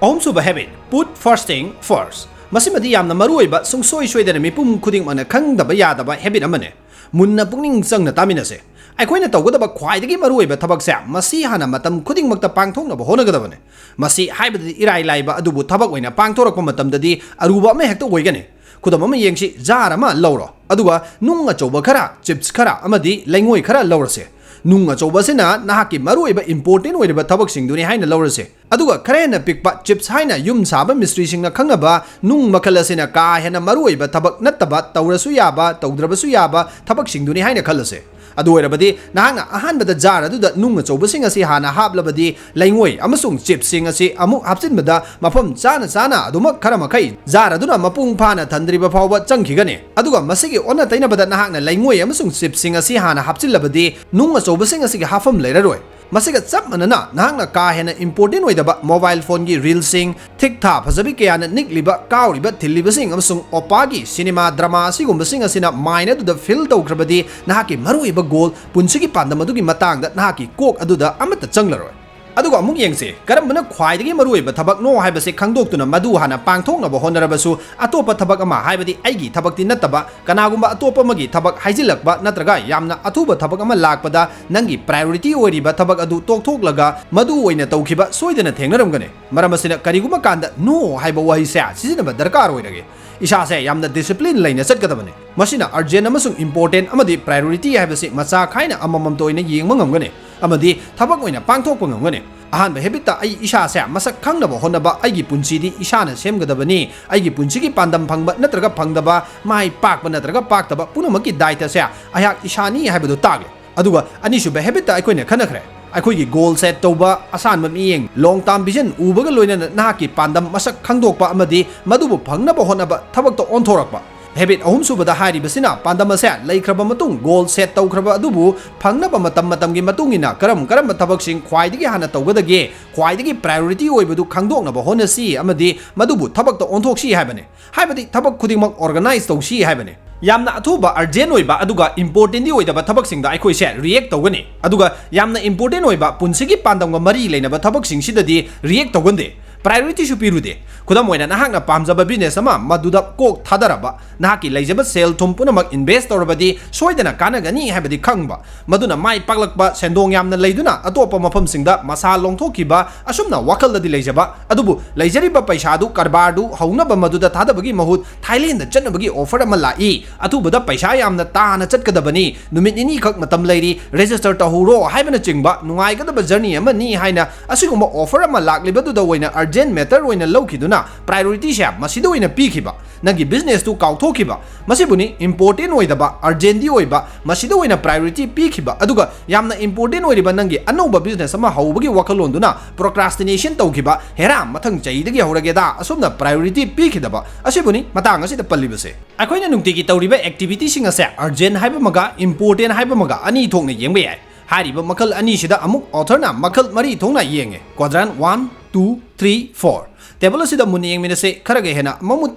ꯑꯍꯨꯝꯁꯨꯕ habit, put first thing first꯫ ꯃꯁꯤꯃꯗꯤ ꯌꯥꯝꯅ ꯃꯔꯨꯑꯣꯏꯕ, ꯁꯨꯡꯁꯣꯏ ꯁꯣꯏꯗꯅ ꯃꯤꯄꯨꯝ ꯈꯨꯗꯤꯡꯃꯛꯅ ꯈꯪꯗꯕ ꯌꯥꯗꯕ habit ꯑꯃꯅꯤ꯫ ꯃꯨꯟꯅ ꯄꯨꯛꯅꯤꯡ ꯆꯪꯅ ꯇꯥꯃꯤꯟꯅꯁꯦ꯫ ꯑꯩꯈꯣꯏꯅ ꯇꯧꯒꯗꯕ ꯈ꯭ꯋꯥꯏꯗꯒꯤ ꯃꯔꯨꯑꯣꯏꯕ ꯊꯕꯛꯁꯦ ꯃꯁꯤ ꯍꯥꯟꯅ ꯃꯇꯝ ꯈꯨꯗꯤꯡꯃꯛꯇ ꯄꯥꯡꯊꯣꯛꯅꯕ ꯍꯣꯠꯅꯒꯗꯕꯅꯤ꯫ ꯃꯁꯤ ꯍꯥꯏꯕꯗꯗꯤ ꯏꯔꯥꯏ ꯂꯥꯏꯕ ꯑꯗꯨꯕꯨ ꯊꯕꯛ ꯑꯣꯏꯅ ꯄꯥꯡꯊꯣꯔꯛꯄ ꯃꯇꯝꯗꯗꯤ ꯑꯔꯨꯕ ꯑꯃ ꯍꯦꯛꯇ ꯑꯣꯏꯒꯅꯤ꯫ ꯈꯨꯗꯝ ꯑꯃ ꯌꯦꯡꯁꯤ, jar ꯑꯃ ꯂꯧꯔꯣ, ꯑꯗꯨꯒ ꯅꯨꯡ ꯑꯆꯧꯕ ꯈꯔ, chips ꯈꯔ ꯑꯃꯗꯤ ꯂꯩꯉꯣꯏ ꯈꯔ ꯂꯧꯔꯁꯦ꯫ ꯅꯨꯡ ꯑꯆꯧꯕꯁꯤꯅ ꯅꯍꯥꯛꯀꯤ ꯃꯔꯨꯑꯣꯏꯕ important ꯑꯣꯏꯔꯤꯕ ꯊꯕꯛꯁꯤꯡꯗꯨꯅꯤ ꯍꯥꯏꯅ ꯂꯧꯔꯁꯦ꯫ ꯑꯗꯨꯒ ꯈꯔ ꯍꯦꯟꯅ ꯄꯤꯛꯄ chips ꯍꯥꯏꯅ ꯌꯨꯝ ꯁꯥꯕ ꯃꯤꯁꯇ꯭ꯔꯤꯁꯤꯡꯅ ꯈꯪꯅꯕ ꯅꯨꯡ ꯃꯈꯜ ꯑꯁꯤꯅ ꯀꯥ ꯍꯦꯟꯅ ꯃꯔꯨꯑꯣꯏꯕ ꯊꯕꯛ ꯅꯠꯇꯕ, ꯇꯧꯔꯁꯨ ꯌꯥꯕ, ꯇꯧꯗ꯭ꯔꯕꯁꯨ ꯌꯥꯕ ꯊꯕꯛꯁꯤꯡꯗꯨꯅꯤ ꯍꯥꯏꯅ ꯈꯜꯂꯁꯦ꯫ ꯑꯗꯨ ꯑꯣꯏꯔꯕꯗꯤ ꯅꯍꯥꯛꯅ ꯑꯍꯥꯟꯕꯗ jar ꯑꯗꯨꯗ ꯅꯨꯡ ꯑꯆꯧꯕꯁꯤꯡ ꯑꯁꯤ ꯍꯥꯟꯅ ꯍꯥꯞꯂꯕꯗꯤ, ꯂꯩꯉꯣꯏ ꯑꯃꯁꯨꯡ chipsꯁꯤꯡ ꯑꯁꯤ ꯑꯃꯨꯛ ꯍꯥꯞꯆꯤꯟꯕꯗ ꯃꯐꯝ ꯆꯥꯅ ꯆꯥꯅ ꯑꯗꯨꯃꯛ ꯈꯔ ꯃꯈꯩ jar ꯑꯗꯨꯅ ꯃꯄꯨꯡ ꯐꯥꯅ ꯊꯟꯗ꯭ꯔꯤꯕ ꯐꯥꯎꯕ ꯆꯪꯈꯤꯒꯅꯤ꯫ ꯑꯗꯨꯒ ꯃꯁꯤꯒꯤ ꯑꯣꯟꯅ ꯇꯩꯅꯕꯗ ꯅꯍꯥꯛꯅ ꯂꯩꯉꯣꯏ ꯑꯃꯁꯨꯡ chipsꯁꯤꯡ ꯑꯁꯤ ꯍꯥꯟꯅ ꯍꯥꯞꯆꯤꯜꯂꯕꯗꯤ ꯅꯨꯡ ꯑꯆꯧꯕꯁꯤꯡ ꯑꯁꯤꯒꯤ ꯍꯥꯞꯐꯝ ꯂꯩꯔꯔꯣꯏ꯫ ꯃꯁꯤꯒ ꯆꯞ ꯃꯥꯟꯅꯅ, ꯅꯍꯥꯛꯅ ꯀꯥ ꯍꯦꯟꯅ important ꯑꯣꯏꯗꯕ mobile phoneꯒꯤ reelꯁꯤꯡ, ꯊꯤꯛ ꯊꯥ ꯐꯖꯕꯤ ꯀꯌꯥꯅ ꯅꯤꯛꯂꯤꯕ, ꯀꯥꯎꯔꯤꯕ, ꯊꯤꯜꯂꯤꯕꯁꯤꯡ ꯑꯃꯁꯨꯡ ꯑꯣꯄꯥꯒꯤ cinema, drama ꯑꯁꯤꯒꯨꯝꯕꯁꯤꯡ ꯑꯁꯤꯅ mind ꯑꯗꯨꯗ fill ꯇꯧꯈ꯭ꯔꯕꯗꯤ, ꯅꯍꯥꯛꯀꯤ ꯃꯔꯨꯑꯣꯏꯕ goal, ꯄꯨꯟꯁꯤꯒꯤ ꯄꯥꯟꯗꯝ ꯑꯗꯨꯒꯤ ꯃꯇꯥꯡꯗ ꯅꯍꯥꯛꯀꯤ ꯀꯣꯛ ꯑꯗꯨꯗ ꯑꯃꯠꯇ ꯆꯪꯂꯔꯣꯏ꯫ ꯑꯗꯨꯒ ꯑꯃꯨꯛ ꯌꯦꯡꯁꯤ, ꯀꯔꯝꯕꯅ ꯈ꯭ꯋꯥꯏꯗꯒꯤ ꯃꯔꯨꯑꯣꯏꯕ ꯊꯕꯛꯅꯣ ꯍꯥꯏꯕꯁꯤ ꯈꯪꯗꯣꯛꯇꯨꯅ ꯃꯗꯨ ꯍꯥꯟꯅ ꯄꯥꯡꯊꯣꯛꯅꯕ ꯍꯣꯠꯅꯔꯕꯁꯨ, ꯑꯇꯣꯞꯄ ꯊꯕꯛ ꯑꯃ, ꯍꯥꯏꯕꯗꯤ ꯑꯩꯒꯤ ꯊꯕꯛꯇꯤ ꯅꯠꯇꯕ, ꯀꯅꯥꯒꯨꯝꯕ ꯑꯇꯣꯞꯄ ꯑꯃꯒꯤ ꯊꯕꯛ ꯍꯥꯏꯖꯤꯜꯂꯛꯄ ꯅꯠꯇ꯭ꯔꯒ ꯌꯥꯝꯅ ꯑꯊꯨꯕ ꯊꯕꯛ ꯑꯃ ꯂꯥꯛꯄꯗ ꯅꯪꯒꯤ priority ꯑꯣꯏꯔꯤꯕ ꯊꯕꯛ ꯑꯗꯨ ꯇꯣꯛꯊꯣꯛꯂꯒ ꯃꯗꯨ ꯑꯣꯏꯅ ꯇꯧꯈꯤꯕ ꯁꯣꯏꯗꯅ ꯊꯦꯡꯅꯔꯝꯒꯅꯤ꯫ ꯃꯔꯝ ꯑꯁꯤꯅ ꯀꯔꯤꯒꯨꯝꯕ ꯀꯥꯟꯗ no ꯍꯥꯏꯕ ꯋꯥꯍꯩꯁꯦ ꯁꯤꯖꯤꯟꯅꯕ ꯗꯔꯀꯥꯔ ꯑꯣꯏꯔꯒꯦ꯫ ꯏꯁꯥꯁꯦ ꯌꯥꯝꯅ discipline ꯂꯩꯅ ꯆꯠꯀꯗꯕꯅꯤ꯫ ꯃꯁꯤꯅ urgent ꯑꯃꯁꯨꯡ important ꯑꯃꯗꯤ priority ꯍꯥꯏꯕꯁꯤ ꯃꯆꯥ ꯈꯥꯏꯅ ꯑꯃꯃꯝꯇ ꯑꯣꯏꯅ ꯌꯦꯡꯕ ꯉꯝꯒꯅꯤ ꯑꯃꯗꯤ ꯊꯕꯛ ꯑꯣꯏꯅ ꯄꯥꯡꯊꯣꯛꯄ ꯉꯝꯒꯅꯤ꯫ ꯑꯍꯥꯟꯕ habitꯇ ꯑꯩ ꯏꯁꯥꯁꯦ ꯃꯁꯛ ꯈꯪꯅꯕ ꯍꯣꯠꯅꯕ, ꯑꯩꯒꯤ ꯄꯨꯟꯁꯤꯗꯤ ꯏꯁꯥꯅ ꯁꯦꯝꯒꯗꯕꯅꯤ, ꯑꯩꯒꯤ ꯄꯨꯟꯁꯤꯒꯤ ꯄꯥꯟꯗꯝ ꯐꯪꯕ ꯅꯠꯇ꯭ꯔꯒ ꯐꯪꯗꯕ, ꯃꯥꯏ ꯄꯥꯛꯄ ꯅꯠꯇ꯭ꯔꯒ ꯄꯥꯛꯇꯕ ꯄꯨꯝꯅꯃꯛꯀꯤ ꯗꯥꯏꯇꯁꯦ ꯑꯩꯍꯥꯛ ꯏꯁꯥꯅꯤ ꯍꯥꯏꯕꯗꯨ ꯇꯥꯛꯂꯦ꯫ ꯑꯗꯨꯒ ꯑꯅꯤꯁꯨꯕ habitꯇ ꯑꯩꯈꯣꯏꯅ ꯈꯟꯅꯈ꯭ꯔꯦ꯫ ꯑꯩꯈꯣꯏꯒꯤ goal set ꯇꯧꯕ, ꯑꯁꯥꯟꯕ ꯃꯤꯠꯌꯦꯡ, long term vision ꯎꯕꯒ ꯂꯣꯏꯅꯅ ꯅꯍꯥꯛꯀꯤ ꯄꯥꯟꯗꯝ ꯃꯁꯛ ꯈꯪꯗꯣꯛꯄ ꯑꯃꯗꯤ ꯃꯗꯨꯕꯨ ꯐꯪꯅꯕ ꯍꯣꯠꯅꯕ ꯊꯕꯛꯇ ꯑꯣꯟꯊꯣꯔꯛꯄ꯫ Habit ꯑꯍꯨꯝꯁꯨꯕꯗ ꯍꯥꯏꯔꯤꯕꯁꯤꯅ ꯄꯥꯟꯗꯝ ꯑꯁꯦ ꯂꯩꯈ꯭ꯔꯕ ꯃꯇꯨꯡ, goal set ꯇꯧꯈ꯭ꯔꯕ ꯑꯗꯨꯕꯨ ꯐꯪꯅꯕ ꯃꯇꯝ ꯃꯇꯝꯒꯤ ꯃꯇꯨꯡ ꯏꯟꯅ ꯀꯔꯝ ꯀꯔꯝꯕ ꯊꯕꯛꯁꯤꯡ ꯈ꯭ꯋꯥꯏꯗꯒꯤ ꯍꯥꯟꯅ ꯇꯧꯒꯗꯒꯦ, ꯈ꯭ꯋꯥꯏꯗꯒꯤ priority ꯑꯣꯏꯕꯗꯨ ꯈꯪꯗꯣꯛꯅꯕ ꯍꯣꯠꯅꯁꯤ ꯑꯃꯗꯤ ꯃꯗꯨꯕꯨ ꯊꯕꯛꯇ ꯑꯣꯟꯊꯣꯛꯁꯤ ꯍꯥꯏꯕꯅꯤ꯫ ꯍꯥꯏꯕꯗꯤ ꯊꯕꯛ ꯈꯨꯗꯤꯡꯃꯛ organize ꯇꯧꯁꯤ ꯍꯥꯏꯕꯅꯤ꯫ ꯌꯥꯝꯅ ꯑꯊꯨꯕ, urgent ꯑꯣꯏꯕ ꯑꯗꯨꯒ importantꯗꯤ ꯑꯣꯏꯗꯕ ꯊꯕꯛꯁꯤꯡꯗ ꯑꯩꯈꯣꯏꯁꯦ react ꯇꯧꯒꯅꯤ, ꯑꯗꯨꯒ ꯌꯥꯝꯅ important ꯑꯣꯏꯕ, ꯄꯨꯟꯁꯤꯒꯤ ꯄꯥꯟꯗꯝꯒ ꯃꯔꯤ ꯂꯩꯅꯕ ꯊꯕꯛꯁꯤꯡꯁꯤꯗꯗꯤ react ꯇꯧꯒꯟꯗꯦ, priorityꯁꯨ ꯄꯤꯔꯨꯗꯦ꯫ ꯈꯨꯗꯝ ꯑꯣꯏꯅ, ꯅꯍꯥꯛꯅ ꯄꯥꯝꯖꯕ business ꯑꯃ ꯃꯗꯨꯗ ꯀꯣꯛ ꯊꯥꯗꯔꯕ, ꯅꯍꯥꯛꯀꯤ ꯂꯩꯖꯕ ꯁꯦꯜ ꯊꯨꯝ ꯄꯨꯝꯅꯃꯛ invest ꯇꯧꯔꯕꯗꯤ ꯁꯣꯏꯗꯅ ꯀꯥꯟꯅꯒꯅꯤ ꯍꯥꯏꯕꯗꯤ ꯈꯪꯕ, ꯃꯗꯨꯅ ꯃꯥꯏ ꯄꯥꯛꯂꯛꯄ, ꯁꯦꯟꯗꯣꯡ ꯌꯥꯝꯅ ꯂꯩꯗꯨꯅ ꯑꯇꯣꯞꯄ ꯃꯐꯝꯁꯤꯡꯗ ꯃꯁꯥ ꯂꯣꯡꯊꯣꯛꯈꯤꯕ, ꯑꯁꯨꯝꯅ ꯋꯥꯈꯜꯗꯗꯤ ꯂꯩꯖꯕ, ꯑꯗꯨꯕꯨ ꯂꯩꯖꯔꯤꯕ ꯄꯩꯁꯥꯗꯨ, ꯀꯔꯕꯥꯔꯗꯨ ꯍꯧꯅꯕ ꯃꯗꯨꯗ ꯊꯥꯗꯕꯒꯤ ꯃꯍꯨꯠ ꯊꯥꯏꯂꯦꯟꯗ ꯆꯠꯅꯕꯒꯤ offer ꯑꯃ ꯂꯥꯛꯏ, ꯑꯊꯨꯕꯗ ꯄꯩꯁꯥ ꯌꯥꯝꯅ ꯇꯥꯅ ꯆꯠꯀꯗꯕꯅꯤ, ꯅꯨꯃꯤꯠ ꯅꯤꯅꯤꯈꯛ ꯃꯇꯝ ꯂꯩꯔꯤ, register ꯇꯧꯍꯧꯔꯣ ꯍꯥꯏꯕꯅꯆꯤꯡꯕ ꯅꯨꯡꯉꯥꯏꯒꯗꯕ journey ꯑꯃꯅꯤ ꯍꯥꯏꯅ ꯑꯁꯤꯒꯨꯝꯕ offer ꯑꯃ ꯂꯥꯛꯂꯤꯕꯗꯨꯗ ꯑꯣꯏꯅ urgent matter ꯑꯣꯏꯅ ꯂꯧꯈꯤꯗꯨꯅ priorityꯁꯦ ꯃꯁꯤꯗ ꯑꯣꯏꯅ ꯄꯤꯈꯤꯕ, ꯅꯪꯒꯤ businessꯇꯨ ꯀꯥꯎꯊꯣꯛꯈꯤꯕ, ꯃꯁꯤꯕꯨꯅꯤ important ꯑꯣꯏꯗꯕ, urgentꯗꯤ ꯑꯣꯏꯕ, ꯃꯁꯤꯗ ꯑꯣꯏꯅ priority ꯄꯤꯈꯤꯕ, ꯑꯗꯨꯒ ꯌꯥꯝꯅ important ꯑꯣꯏꯔꯤꯕ ꯅꯪꯒꯤ ꯑꯅꯧꯕ business ꯑꯃ ꯍꯧꯕꯒꯤ ꯋꯥꯈꯜꯂꯣꯟꯗꯨꯅ procrastination ꯇꯧꯈꯤꯕ, ꯍꯦꯔꯥ ꯃꯊꯪ ꯆꯍꯤꯗꯒꯤ ꯍꯧꯔꯒꯦꯗ, ꯑꯁꯨꯝꯅ priority ꯄꯤꯈꯤꯗꯕ ꯑꯁꯤꯕꯨꯅꯤ ꯃꯇꯥꯡ ꯑꯁꯤꯗ ꯄꯜꯂꯤꯕꯁꯦ꯫ ꯑꯩꯈꯣꯏꯅ ꯅꯨꯡꯇꯤꯒꯤ ꯇꯧꯔꯤꯕ activityꯁꯤꯡ ꯑꯁꯦ urgent ꯍꯥꯏꯕ ꯑꯃꯒ important ꯍꯥꯏꯕ ꯑꯃꯒ ꯑꯅꯤ ꯊꯣꯛꯅ ꯌꯦꯡꯕ ꯌꯥꯏ꯫ ꯍꯥꯏꯔꯤꯕ ꯃꯈꯜ ꯑꯅꯤꯁꯤꯗ ꯑꯃꯨꯛ authorꯅ ꯃꯈꯜ ꯃꯔꯤ ꯊꯣꯛꯅ ꯌꯦꯡꯉꯦ, quadrant one, two, three, four꯫ Table ꯑꯁꯤꯗ ꯃꯨꯟꯅ ꯌꯦꯡꯃꯤꯟꯅꯁꯦ, ꯈꯔꯒ ꯍꯦꯟꯅ ꯃꯃꯨꯠ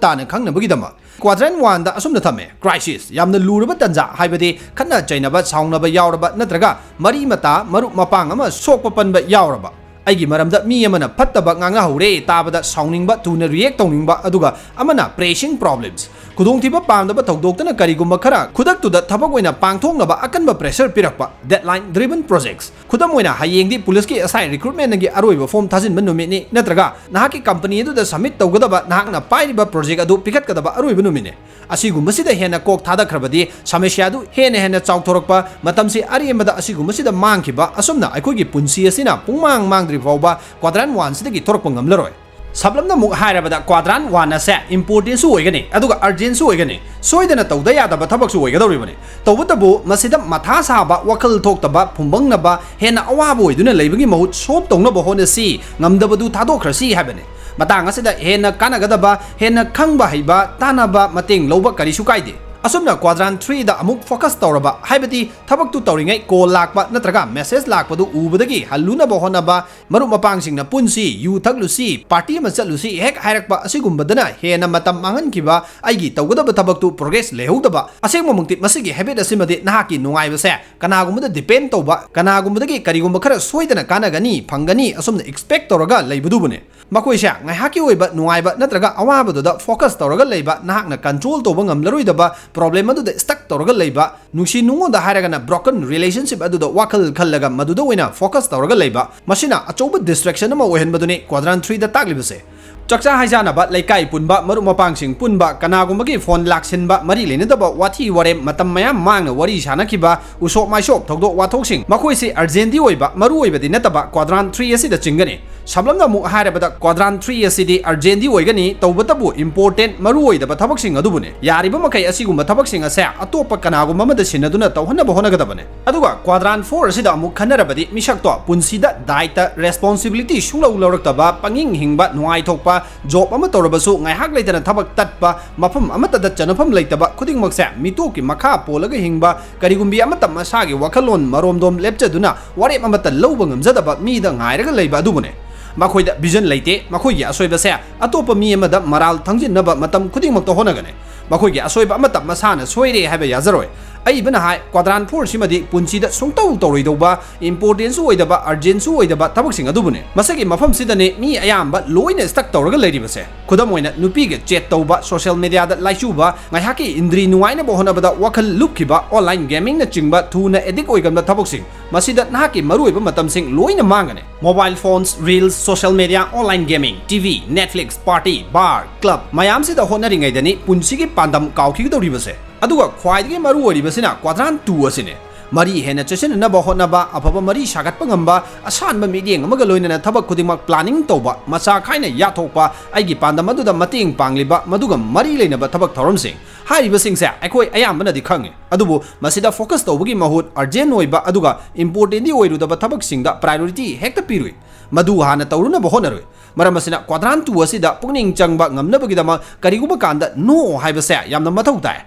ꯇꯥꯅ ꯈꯪꯅꯕꯒꯤꯗꯃꯛ꯫ Quadrant oneꯗ ꯑꯁꯨꯝꯅ ꯊꯝꯃꯦ, crisis, ꯌꯥꯝꯅ ꯂꯨꯔꯕ ꯇꯟꯖꯥ, ꯍꯥꯏꯕꯗꯤ ꯈꯠꯅ ꯆꯩꯅꯕ, ꯁꯥꯎꯅꯕ ꯌꯥꯎꯔꯕ ꯅꯠꯇ꯭ꯔꯒ ꯃꯔꯤ ꯃꯇꯥ, ꯃꯔꯨꯞ ꯃꯄꯥꯡ ꯑꯃ ꯁꯣꯛꯄ ꯄꯟꯕ ꯌꯥꯎꯔꯕ꯫ ꯑꯩꯒꯤ ꯃꯔꯝꯗ ꯃꯤ ꯑꯃꯅ ꯐꯠꯇꯕ ꯉꯥꯡꯅꯍꯧꯔꯦ ꯇꯥꯕꯗ ꯁꯥꯎꯅꯤꯡꯕ, ꯊꯨꯅ react ꯇꯧꯅꯤꯡꯕ, ꯑꯗꯨꯒ ꯑꯃꯅ pressing problems, ꯈꯨꯗꯣꯡꯊꯤꯕ ꯄꯥꯝꯗꯕ ꯊꯧꯗꯣꯛꯇꯅ ꯀꯔꯤꯒꯨꯝꯕ ꯈꯔ ꯈꯨꯗꯛꯇꯨꯗ ꯊꯕꯛ ꯑꯣꯏꯅ ꯄꯥꯡꯊꯣꯛꯅꯕ ꯑꯀꯟꯕ pressure ꯄꯤꯔꯛꯄ, deadline driven projects꯫ ꯈꯨꯗꯝ ꯑꯣꯏꯅ, ꯍꯌꯦꯡꯗꯤ ꯄꯨꯂꯤꯁꯀꯤ SI recruitmentꯒꯤ ꯑꯔꯣꯏꯕ form ꯊꯥꯖꯤꯟꯕ ꯅꯨꯃꯤꯠꯅꯤ, ꯅꯠꯇ꯭ꯔꯒ ꯅꯍꯥꯛꯀꯤ company ꯑꯗꯨꯗ submit ꯇꯧꯒꯗꯕ ꯅꯍꯥꯛꯅ ꯄꯥꯏꯔꯤꯕ project ꯑꯗꯨ ꯄꯤꯈꯠꯀꯗꯕ ꯑꯔꯣꯏꯕ ꯅꯨꯃꯤꯠꯅꯤ꯫ ꯑꯁꯤꯒꯨꯝꯕꯁꯤꯗ ꯍꯦꯟꯅ ꯀꯣꯛ ꯊꯥꯗꯈ꯭ꯔꯕꯗꯤ ꯁꯃꯁ꯭ꯌꯥꯗꯨ ꯍꯦꯟꯅ ꯍꯦꯟꯅ ꯆꯥꯎꯊꯣꯔꯛꯄ, ꯃꯇꯝꯁꯤ ꯑꯔꯦꯝꯕꯗ ꯑꯁꯤꯒꯨꯝꯕꯁꯤꯗ ꯃꯥꯡꯈꯤꯕ, ꯑꯁꯨꯝꯅ ꯑꯩꯈꯣꯏꯒꯤ ꯄꯨꯟꯁꯤ ꯑꯁꯤꯅ ꯄꯨꯡꯃꯥꯡ ꯃꯥꯡꯗ꯭ꯔꯤ ꯐꯥꯎꯕ quadrant oneꯁꯤꯗꯒꯤ ꯊꯣꯔꯛꯄ ꯉꯝꯂꯔꯣꯏ꯫ ꯁꯝꯂꯞꯅ ꯑꯃꯨꯛ ꯍꯥꯏꯔꯕꯗ, quadrant one ꯑꯁꯦ importantꯁꯨ ꯑꯣꯏꯒꯅꯤ, ꯑꯗꯨꯒ urgentꯁꯨ ꯑꯣꯏꯒꯅꯤ, ꯁꯣꯏꯗꯅ ꯇꯧꯗ ꯌꯥꯗꯕ ꯊꯕꯛꯁꯨ ꯑꯣꯏꯒꯗꯧꯔꯤꯕꯅꯤ꯫ ꯇꯧꯕꯇꯕꯨ ꯃꯁꯤꯗ ꯃꯊꯥ ꯁꯥꯕ, ꯋꯥꯈꯜ ꯊꯣꯛꯇꯕ, ꯐꯨꯝꯕꯪꯅꯕ, ꯍꯦꯟꯅ ꯑꯋꯥꯕ ꯑꯣꯏꯗꯨꯅ ꯂꯩꯕꯒꯤ ꯃꯍꯨꯠ solve ꯇꯧꯅꯕ ꯍꯣꯠꯅꯁꯤ, ꯉꯝꯗꯕꯗꯨ ꯊꯥꯗꯣꯛꯈ꯭ꯔꯁꯤ ꯍꯥꯏꯕꯅꯤ꯫ ꯃꯇꯥꯡ ꯑꯁꯤꯗ ꯍꯦꯟꯅ ꯀꯥꯟꯅꯒꯗꯕ, ꯍꯦꯟꯅ ꯈꯪꯕ ꯍꯩꯕ, ꯇꯥꯟꯅꯕ, ꯃꯇꯦꯡ ꯂꯧꯕ ꯀꯔꯤꯁꯨ ꯀꯥꯏꯗꯦ꯫ ꯑꯁꯨꯝꯅ quadrant threeꯗ ꯑꯃꯨꯛ focus ꯇꯧꯔꯕ, ꯍꯥꯏꯕꯗꯤ ꯊꯕꯛꯇꯨ ꯇꯧꯔꯤꯉꯩ call ꯂꯥꯛꯄ ꯅꯠꯇ꯭ꯔꯒ message ꯂꯥꯛꯄꯗꯨ ꯎꯕꯗꯒꯤ ꯍꯜꯂꯨꯅꯕ ꯍꯣꯠꯅꯕ, ꯃꯔꯨꯞ ꯃꯄꯥꯡꯁꯤꯡꯅ "ꯄꯨꯟꯁꯤ, ꯌꯨ ꯊꯛꯂꯨꯁꯤ, party ꯑꯃ ꯆꯠꯂꯨꯁꯤ" ꯍꯦꯛ ꯍꯥꯏꯔꯛꯄ ꯑꯁꯤꯒꯨꯝꯕꯗꯅ ꯍꯦꯟꯅ ꯃꯇꯝ ꯃꯥꯡꯍꯟꯈꯤꯕ, ꯑꯩꯒꯤ ꯇꯧꯒꯗꯕ ꯊꯕꯛꯇꯨ progress ꯂꯩꯍꯧꯗꯕ꯫ ꯑꯁꯦꯡꯕꯃꯛꯇꯤ ꯃꯁꯤꯒꯤ habit ꯑꯁꯤꯃꯗꯤ ꯅꯍꯥꯛꯀꯤ ꯅꯨꯡꯉꯥꯏꯕꯁꯦ ꯀꯅꯥꯒꯨꯝꯕꯗ depend ꯇꯧꯕ, ꯀꯅꯥꯒꯨꯝꯕꯗꯒꯤ ꯀꯔꯤꯒꯨꯝꯕ ꯈꯔ ꯁꯣꯏꯗꯅ ꯀꯥꯟꯅꯒꯅꯤ, ꯐꯪꯒꯅꯤ, ꯑꯁꯨꯝꯅ expect ꯇꯧꯔꯒ ꯂꯩꯕꯗꯨꯕꯨꯅꯦ꯫ ꯃꯈꯣꯏꯁꯦ ꯉꯥꯏꯍꯥꯛꯀꯤ ꯑꯣꯏꯕ ꯅꯨꯡꯉꯥꯏꯕ ꯅꯠꯇ꯭ꯔꯒ ꯑꯋꯥꯕꯗꯨꯗ focus ꯇꯧꯔꯒ ꯂꯩꯕ, ꯅꯍꯥꯛꯅ control ꯇꯧꯕ ꯉꯝꯂꯔꯣꯏꯗꯕ problem ꯑꯗꯨꯗ stuck ꯇꯧꯔꯒ ꯂꯩꯕ, ꯅꯨꯡꯁꯤ ꯅꯨꯡꯉꯣꯟꯗ ꯍꯥꯏꯔꯒꯅ broken relationship ꯑꯗꯨꯗ ꯋꯥꯈꯜ ꯈꯜꯂꯒ ꯃꯗꯨꯗ ꯑꯣꯏꯅ focus ꯇꯧꯔꯒ ꯂꯩꯕ, ꯃꯁꯤꯅ ꯑꯆꯧꯕ distraction ꯑꯃ ꯑꯣꯏꯍꯟꯕꯗꯨꯅꯤ quadrant threeꯗ ꯇꯥꯛꯂꯤꯕꯁꯦ꯫ ꯆꯥꯛꯆꯥ ꯍꯩꯖꯥꯟꯅꯕ, ꯂꯩꯀꯥꯏ ꯄꯨꯟꯕ, ꯃꯔꯨꯞ ꯃꯄꯥꯡꯁꯤꯡ ꯄꯨꯟꯕ, ꯀꯅꯥꯒꯨꯝꯕꯒꯤ phone ꯂꯥꯛꯁꯤꯟꯕ, ꯃꯔꯤ ꯂꯩꯅꯗꯕ ꯋꯥꯊꯤ ꯋꯥꯔꯦꯝ, ꯃꯇꯝ ꯃꯌꯥꯝ ꯃꯥꯡꯅ ꯋꯥꯔꯤ ꯁꯥꯟꯅꯈꯤꯕ, ꯎꯁꯣꯞ ꯃꯥꯏꯁꯣꯞ ꯊꯧꯗꯣꯛ ꯋꯥꯊꯣꯛꯁꯤꯡ, ꯃꯈꯣꯏꯁꯤ urgentꯗꯤ ꯑꯣꯏꯕ, ꯃꯔꯨ ꯑꯣꯏꯕꯗꯤ ꯅꯠꯇꯕ quadrant three ꯑꯁꯤꯗ ꯆꯤꯡꯒꯅꯤ꯫ ꯁꯝꯂꯞꯅ ꯑꯃꯨꯛ ꯍꯥꯏꯔꯕꯗ quadrant three ꯑꯁꯤꯗꯤ urgentꯗꯤ ꯑꯣꯏꯒꯅꯤ, ꯇꯧꯕꯇꯕꯨ important, ꯃꯔꯨ ꯑꯣꯏꯗꯕ ꯊꯕꯛꯁꯤꯡ ꯑꯗꯨꯕꯨꯅꯤ꯫ ꯌꯥꯔꯤꯕ ꯃꯈꯩ ꯑꯁꯤꯒꯨꯝꯕ ꯊꯕꯛꯁꯤꯡ ꯑꯁꯦ ꯑꯇꯣꯞꯄ ꯀꯅꯥꯒꯨꯝꯕ ꯑꯃꯗ ꯁꯤꯟꯅꯗꯨꯅ ꯇꯧꯍꯟꯅꯕ ꯍꯣꯠꯅꯒꯗꯕꯅꯤ꯫ ꯑꯗꯨꯒ quadrant four ꯑꯁꯤꯗ ꯑꯃꯨꯛ ꯈꯟꯅꯔꯕꯗꯤ ꯃꯤꯁꯛꯇꯣ ꯄꯨꯟꯁꯤꯗ ꯗꯥꯏꯇ, responsibility ꯁꯨꯡꯂꯧ ꯂꯧꯔꯛꯇꯕ, ꯄꯪꯍꯤꯡ ꯍꯤꯡꯕ, ꯅꯨꯡꯉꯥꯏꯊꯣꯛꯄ, job ꯑꯃ ꯇꯧꯔꯕꯁꯨ ꯉꯥꯏꯍꯥꯛ ꯂꯩꯇꯅ ꯊꯕꯛ ꯇꯠꯄ, ꯃꯐꯝ ꯑꯃꯠꯇꯗ ꯆꯠꯅꯐꯝ ꯂꯩꯇꯕ, ꯈꯨꯗꯤꯡꯃꯛꯁꯦ ꯃꯤꯇꯣꯞꯀꯤ ꯃꯈꯥ ꯄꯣꯜꯂꯒ ꯍꯤꯡꯕ, ꯀꯔꯤꯒꯨꯝꯕꯤ ꯑꯃꯠꯇ ꯃꯁꯥꯒꯤ ꯋꯥꯈꯜꯂꯣꯟ ꯃꯔꯣꯝꯗꯣꯝ ꯂꯦꯞꯆꯗꯨꯅ ꯋꯥꯔꯦꯞ ꯑꯃꯠꯇ ꯂꯧꯕ ꯉꯝꯖꯗꯕ ꯃꯤꯗ ꯉꯥꯏꯔꯒ ꯂꯩꯕ ꯑꯗꯨꯕꯨꯅꯦ꯫ ꯃꯈꯣꯏꯗ vision ꯂꯩꯇꯦ, ꯃꯈꯣꯏꯒꯤ ꯑꯁꯣꯏꯕꯁꯦ ꯑꯇꯣꯞꯄ ꯃꯤ ꯑꯃꯗ ꯃꯔꯥꯜ ꯊꯪꯖꯤꯟꯅꯕ ꯃꯇꯝ ꯈꯨꯗꯤꯡꯃꯛꯇ ꯍꯣꯠꯅꯒꯅꯤ꯫ ꯃꯈꯣꯏꯒꯤ ꯑꯁꯣꯏꯕ ꯑꯃꯠꯇ ꯃꯁꯥꯅ ꯁꯣꯏꯔꯦ ꯍꯥꯏꯕ ꯌꯥꯖꯔꯣꯏ꯫ ꯑꯏꯕꯅ ꯍꯥꯏ, quadrant four ꯁꯤꯃꯗꯤ ꯄꯨꯟꯁꯤꯗ ꯁꯨꯡꯇꯧ ꯇꯧꯔꯣꯏꯗꯧꯕ, importantꯁꯨ ꯑꯣꯏꯗꯕ, urgentꯁꯨ ꯑꯣꯏꯗꯕ ꯊꯕꯛꯁꯤꯡ ꯑꯗꯨꯕꯨꯅꯦ꯫ ꯃꯁꯤꯒꯤ ꯃꯐꯝꯁꯤꯗꯅꯦ ꯃꯤ ꯑꯌꯥꯝꯕ ꯂꯣꯏꯅ stuck ꯇꯧꯔꯒ ꯂꯩꯔꯤꯕꯁꯦ꯫ ꯈꯨꯗꯝ ꯑꯣꯏꯅ, ꯅꯨꯄꯤꯒ chat ꯇꯧꯕ, social mediaꯗ ꯂꯥꯏꯆꯨꯕ, ꯉꯥꯏꯍꯥꯛꯀꯤ ꯏꯟꯗ꯭ꯔꯤ ꯅꯨꯡꯉꯥꯏꯅꯕ ꯍꯣꯠꯅꯕꯗ ꯋꯥꯈꯜ ꯂꯨꯞꯈꯤꯕ, online gamingꯅꯆꯤꯡꯕ ꯊꯨꯅ addict ꯑꯣꯏꯒꯟꯕ ꯊꯕꯛꯁꯤꯡ, ꯃꯁꯤꯗ ꯅꯍꯥꯛꯀꯤ ꯃꯔꯨꯑꯣꯏꯕ ꯃꯇꯝꯁꯤꯡ ꯂꯣꯏꯅ ꯃꯥꯡꯒꯅꯤ꯫ Mobile phones, reels, social media, online gaming, TV, Netflix, party, bar, club ꯃꯌꯥꯝꯁꯤꯗ ꯍꯣꯠꯅꯔꯤꯉꯩꯗꯅꯤ ꯄꯨꯟꯁꯤꯒꯤ ꯄꯥꯟꯗꯝ ꯀꯥꯎꯈꯤꯒꯗꯧꯔꯤꯕꯁꯦ꯫ ꯑꯗꯨꯒ ꯈ꯭ꯋꯥꯏꯗꯒꯤ ꯃꯔꯨ ꯑꯣꯏꯔꯤꯕꯁꯤꯅ quadrant two ꯑꯁꯤꯅꯦ꯫ ꯃꯔꯤ ꯍꯦꯟꯅ ꯆꯦꯠꯁꯤꯟꯅꯅꯕ ꯍꯣꯠꯅꯕ, ꯑꯐꯕ ꯃꯔꯤ ꯁꯥꯒꯠꯄ ꯉꯝꯕ, ꯑꯁꯥꯟꯕ ꯃꯤꯠꯌꯦꯡ ꯑꯃꯒ ꯂꯣꯏꯅꯅ ꯊꯕꯛ ꯈꯨꯗꯤꯡꯃꯛ planning ꯇꯧꯕ, ꯃꯆꯥ ꯈꯥꯏꯅ ꯌꯥꯊꯣꯛꯄ, ꯑꯩꯒꯤ ꯄꯥꯟꯗꯝ ꯑꯗꯨꯗ ꯃꯇꯦꯡ ꯄꯥꯡꯂꯤꯕ, ꯃꯗꯨꯒ ꯃꯔꯤ ꯂꯩꯅꯕ ꯊꯕꯛ ꯊꯧꯔꯝꯁꯤꯡ, ꯍꯥꯏꯔꯤꯕꯁꯤꯡꯁꯦ ꯑꯩꯈꯣꯏ ꯑꯌꯥꯝꯕꯅꯗꯤ ꯈꯪꯉꯤ꯫ ꯑꯗꯨꯕꯨ ꯃꯁꯤꯗ focus ꯇꯧꯕꯒꯤ ꯃꯍꯨꯠ urgent ꯑꯣꯏꯕ ꯑꯗꯨꯒ importantꯗꯤ ꯑꯣꯏꯔꯨꯗꯕ ꯊꯕꯛꯁꯤꯡꯗ priority ꯍꯦꯛꯇ ꯄꯤꯔꯨꯏ꯫ ꯃꯗꯨ ꯍꯥꯟꯅ ꯇꯧꯔꯨꯅꯕ ꯍꯣꯠꯅꯔꯨꯏ꯫ ꯃꯔꯝ ꯑꯁꯤꯅ quadrant two ꯑꯁꯤꯗ ꯄꯨꯛꯅꯤꯡ ꯆꯪꯕ ꯉꯝꯅꯕꯒꯤꯗꯃꯛ ꯀꯔꯤꯒꯨꯝꯕ ꯀꯥꯟꯗ no ꯍꯥꯏꯕꯁꯦ ꯌꯥꯝꯅ ꯃꯊꯧ ꯇꯥꯏ꯫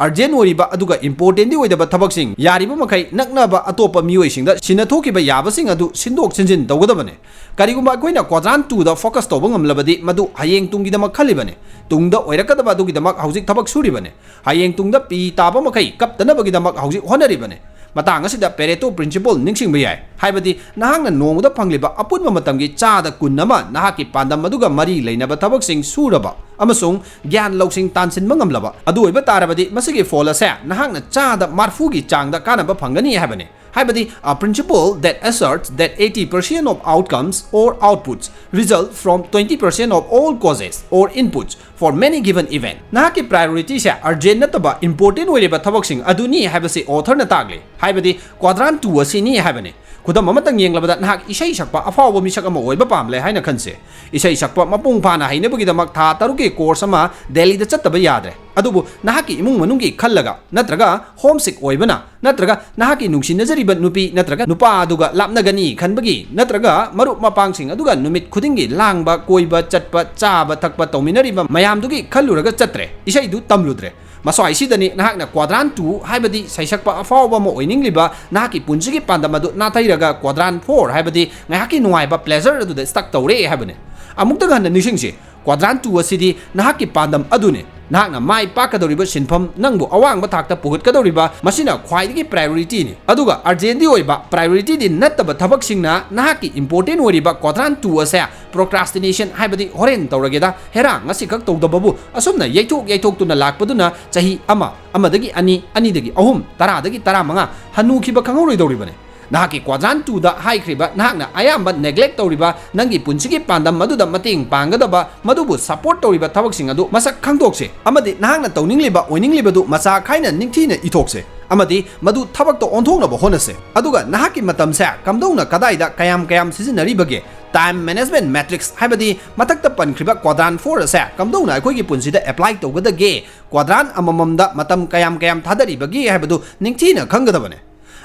Urgent ꯑꯣꯏꯔꯤꯕ ꯑꯗꯨꯒ importantꯗꯤ ꯑꯣꯏꯗꯕ ꯊꯕꯛꯁꯤꯡ ꯌꯥꯔꯤꯕ ꯃꯈꯩ ꯅꯛꯅꯕ ꯑꯇꯣꯞꯄ ꯃꯤꯑꯣꯏꯁꯤꯡꯗ ꯁꯤꯟꯅꯊꯣꯛꯈꯤꯕ ꯌꯥꯕꯁꯤꯡ ꯑꯗꯨ ꯁꯤꯟꯗꯣꯛ ꯁꯤꯟꯖꯤꯟ ꯇꯧꯒꯗꯕꯅꯤ꯫ ꯀꯔꯤꯒꯨꯝꯕ ꯑꯩꯈꯣꯏꯅ quadrant twoꯗ focus ꯇꯧꯕ ꯉꯝꯂꯕꯗꯤ ꯃꯗꯨ ꯍꯌꯦꯡ ꯇꯨꯡꯒꯤꯗꯃꯛ ꯈꯜꯂꯤꯕꯅꯤ꯫ ꯇꯨꯡꯗ ꯑꯣꯏꯔꯛꯀꯗꯕ ꯑꯗꯨꯒꯤꯗꯃꯛ ꯍꯧꯖꯤꯛ ꯊꯕꯛ ꯁꯨꯔꯤꯕꯅꯤ꯫ ꯍꯌꯦꯡ ꯇꯨꯡꯗ ꯄꯤ ꯇꯥꯕ ꯃꯈꯩ ꯀꯞꯇꯅꯕꯒꯤꯗꯃꯛ ꯍꯧꯖꯤꯛ ꯍꯣꯠꯅꯔꯤꯕꯅꯤ꯫ ꯃꯇꯥꯡ ꯑꯁꯤꯗ Pareto principle ꯅꯤꯡꯁꯤꯡꯕ ꯌꯥꯏ, ꯍꯥꯏꯕꯗꯤ ꯅꯍꯥꯛꯅ ꯅꯣꯡꯃꯗ ꯐꯪꯂꯤꯕ ꯑꯄꯨꯟꯕ ꯃꯇꯝꯒꯤ ꯆꯥꯗ ꯀꯨꯟ ꯑꯃ ꯅꯍꯥꯛꯀꯤ ꯄꯥꯟꯗꯝ ꯑꯗꯨꯒ ꯃꯔꯤ ꯂꯩꯅꯕ ꯊꯕꯛꯁꯤꯡ ꯁꯨꯔꯕ ꯑꯃꯁꯨꯡ ꯒ꯭ꯌꯥꯟ ꯂꯧꯁꯤꯡ ꯇꯥꯟꯁꯤꯟꯕ ꯉꯝꯂꯕ ꯑꯗꯨ ꯑꯣꯏꯕ ꯇꯥꯔꯕꯗꯤ, ꯃꯁꯤꯒꯤ ꯐꯣꯜ ꯑꯁꯦ ꯅꯍꯥꯛꯅ ꯆꯥꯗ ꯃꯔꯐꯨꯒꯤ ꯆꯥꯡꯗ ꯀꯥꯟꯅꯕ ꯐꯪꯒꯅꯤ ꯍꯥꯏꯕꯅꯤ꯫ ꯍꯥꯏꯕꯗꯤ, a principle that asserts that eighty percent of outcomes or outputs result from twenty percent of all causes or inputs for many given event. ꯅꯍꯥꯛꯀꯤ priorityꯁꯦ urgent ꯅꯠꯇꯕ important ꯑꯣꯏꯔꯤꯕ ꯊꯕꯛꯁꯤꯡ ꯑꯗꯨꯅꯤ ꯍꯥꯏꯕꯁꯤ authorꯅ ꯇꯥꯛꯂꯤ, ꯍꯥꯏꯕꯗꯤ quadrant two ꯑꯁꯤꯅꯤ ꯍꯥꯏꯕꯅꯤ꯫ ꯈꯨꯗꯝ ꯑꯃꯇꯪ ꯌꯦꯡꯂꯕꯗ, ꯅꯍꯥꯛ ꯏꯁꯩ ꯁꯛꯄ ꯑꯐꯥꯎꯕ ꯃꯤꯁꯛ ꯑꯃ ꯑꯣꯏꯕ ꯄꯥꯝꯂꯦ ꯍꯥꯏꯅ ꯈꯟꯁꯦ꯫ ꯏꯁꯩ ꯁꯛꯄ ꯃꯄꯨꯡ ꯐꯥꯅ ꯍꯩꯅꯕꯒꯤꯗꯃꯛ ꯊꯥ ꯇꯔꯨꯛꯀꯤ course ꯑꯃ ꯗꯦꯜꯂꯤꯗ ꯆꯠꯇꯕ ꯌꯥꯗ꯭ꯔꯦ꯫ ꯑꯗꯨꯕꯨ ꯅꯍꯥꯛꯀꯤ ꯏꯃꯨꯡ ꯃꯅꯨꯡꯒꯤ ꯈꯜꯂꯒ, ꯅꯠꯇ꯭ꯔꯒ homesick ꯑꯣꯏꯕꯅ, ꯅꯠꯇ꯭ꯔꯒ ꯅꯍꯥꯛꯀꯤ ꯅꯨꯡꯁꯤꯅꯖꯔꯤꯕ ꯅꯨꯄꯤ ꯅꯠꯇ꯭ꯔꯒ ꯅꯨꯄꯥ ꯑꯗꯨꯒ ꯂꯥꯞꯅꯒꯅꯤ ꯈꯟꯕꯒꯤ, ꯅꯠꯇ꯭ꯔꯒ ꯃꯔꯨꯞ ꯃꯄꯥꯡꯁꯤꯡ ꯑꯗꯨꯒ ꯅꯨꯃꯤꯠ ꯈꯨꯗꯤꯡꯒꯤ ꯂꯥꯡꯕ, ꯀꯣꯏꯕ ꯆꯠꯄ, ꯆꯥꯕ ꯊꯛꯄ ꯇꯧꯃꯤꯟꯅꯔꯤꯕ ꯃꯌꯥꯝꯗꯨꯒꯤ ꯈꯜꯂꯨꯔꯒ ꯆꯠꯇ꯭ꯔꯦ, ꯏꯁꯩꯗꯨ ꯇꯝꯂꯨꯗ꯭ꯔꯦ꯫ ꯃꯁ꯭ꯋꯥꯏꯁꯤꯗꯅꯤ ꯅꯍꯥꯛꯅ quadrant two, ꯍꯥꯏꯕꯗꯤ ꯁꯩꯁꯛꯄ ꯑꯐꯥꯎꯕ ꯑꯃ ꯑꯣꯏꯅꯤꯡꯂꯤꯕ ꯅꯍꯥꯛꯀꯤ ꯄꯨꯟꯁꯤꯒꯤ ꯄꯥꯟꯗꯝ ꯑꯗꯨ ꯅꯥꯊꯩꯔꯒ quadrant four, ꯍꯥꯏꯕꯗꯤ ꯉꯥꯏꯍꯥꯛꯀꯤ ꯅꯨꯡꯉꯥꯏꯕ pleasure ꯑꯗꯨꯗ stuck ꯇꯧꯔꯦ ꯍꯥꯏꯕꯅꯤ꯫ ꯑꯃꯨꯛꯇꯒ ꯍꯟꯅ ꯅꯤꯡꯁꯤꯡꯁꯤ, quadrant two ꯑꯁꯤꯗꯤ ꯅꯍꯥꯛꯀꯤ ꯄꯥꯟꯗꯝ ꯑꯗꯨꯅꯤ꯫ ꯅꯍꯥꯛꯅ ꯃꯥꯏ ꯄꯥꯛꯀꯗꯧꯔꯤꯕ ꯁꯤꯟꯐꯝ, ꯅꯪꯕꯨ ꯑꯋꯥꯡꯕ ꯊꯥꯛꯇ ꯄꯨꯈꯠꯀꯗꯧꯔꯤꯕ, ꯃꯁꯤꯅ ꯈ꯭ꯋꯥꯏꯗꯒꯤ priorityꯅꯤ꯫ ꯑꯗꯨꯒ urgentꯗꯤ ꯑꯣꯏꯕ, priorityꯗꯤ ꯅꯠꯇꯕ ꯊꯕꯛꯁꯤꯡꯅ ꯅꯍꯥꯛꯀꯤ important ꯑꯣꯏꯔꯤꯕ quadrant two ꯑꯁꯦ procrastination, ꯍꯥꯏꯕꯗꯤ ꯍꯣꯔꯦꯟ ꯇꯧꯔꯒꯦꯗ, ꯍꯦꯔꯥ, ꯉꯁꯤꯈꯛ ꯇꯧꯗꯕꯕꯨ ꯑꯁꯨꯝꯅ ꯌꯩꯊꯣꯛ ꯌꯩꯊꯣꯛꯇꯨꯅ ꯂꯥꯛꯄꯗꯨꯅ ꯆꯍꯤ ꯑꯃ, ꯑꯃꯗꯒꯤ ꯑꯅꯤ, ꯑꯅꯤꯗꯒꯤ ꯑꯍꯨꯝ, ꯇꯔꯥꯗꯒꯤ ꯇꯔꯥꯃꯉꯥ ꯍꯟꯅꯨꯈꯤꯕ ꯈꯪꯍꯧꯔꯣꯏꯗꯧꯔꯤꯕꯅꯤ꯫ ꯅꯍꯥꯛꯀꯤ quadrant twoꯗ ꯍꯥꯏꯈ꯭ꯔꯤꯕ, ꯅꯍꯥꯛꯅ ꯑꯌꯥꯝꯕ neglect ꯇꯧꯔꯤꯕ ꯅꯪꯒꯤ ꯄꯨꯟꯁꯤꯒꯤ ꯄꯥꯟꯗꯝ ꯑꯗꯨꯗ ꯃꯇꯦꯡ ꯄꯥꯡꯒꯗꯕ, ꯃꯗꯨꯕꯨ support ꯇꯧꯔꯤꯕ ꯊꯕꯛꯁꯤꯡ ꯑꯗꯨ ꯃꯁꯛ ꯈꯪꯗꯣꯛꯁꯤ, ꯑꯃꯗꯤ ꯅꯍꯥꯛꯅ ꯇꯧꯅꯤꯡꯂꯤꯕ ꯑꯣꯏꯅꯤꯡꯂꯤꯕꯗꯨ ꯃꯆꯥ ꯈꯥꯏꯅ ꯅꯤꯡꯊꯤꯅ ꯏꯊꯣꯛꯁꯤ, ꯑꯃꯗꯤ ꯃꯗꯨ ꯊꯕꯛꯇ ꯑꯣꯟꯊꯣꯛꯅꯕ ꯍꯣꯠꯅꯁꯤ꯫ ꯑꯗꯨꯒ ꯅꯍꯥꯛꯀꯤ ꯃꯇꯝꯁꯦ ꯀꯝꯗꯧꯅ, ꯀꯗꯥꯏꯗ, ꯀꯌꯥꯝ ꯀꯌꯥꯝ ꯁꯤꯖꯤꯟꯅꯔꯤꯕꯒꯦ? Time management matrix, ꯍꯥꯏꯕꯗꯤ ꯃꯊꯛꯇ ꯄꯟꯈ꯭ꯔꯤꯕ quadrant four ꯑꯁꯦ ꯀꯝꯗꯧꯅ ꯑꯩꯈꯣꯏꯒꯤ ꯄꯨꯟꯁꯤꯗ apply ꯇꯧꯒꯗꯒꯦ? Quadrant ꯑꯃꯃꯝꯗ ꯃꯇꯝ ꯀꯌꯥꯝ ꯀꯌꯥꯝ ꯊꯥꯗꯔꯤꯕꯒꯦ ꯍꯥꯏꯕꯗꯨ ꯅꯤꯡꯊꯤꯅ ꯈꯪꯒꯗꯕꯅꯤ꯫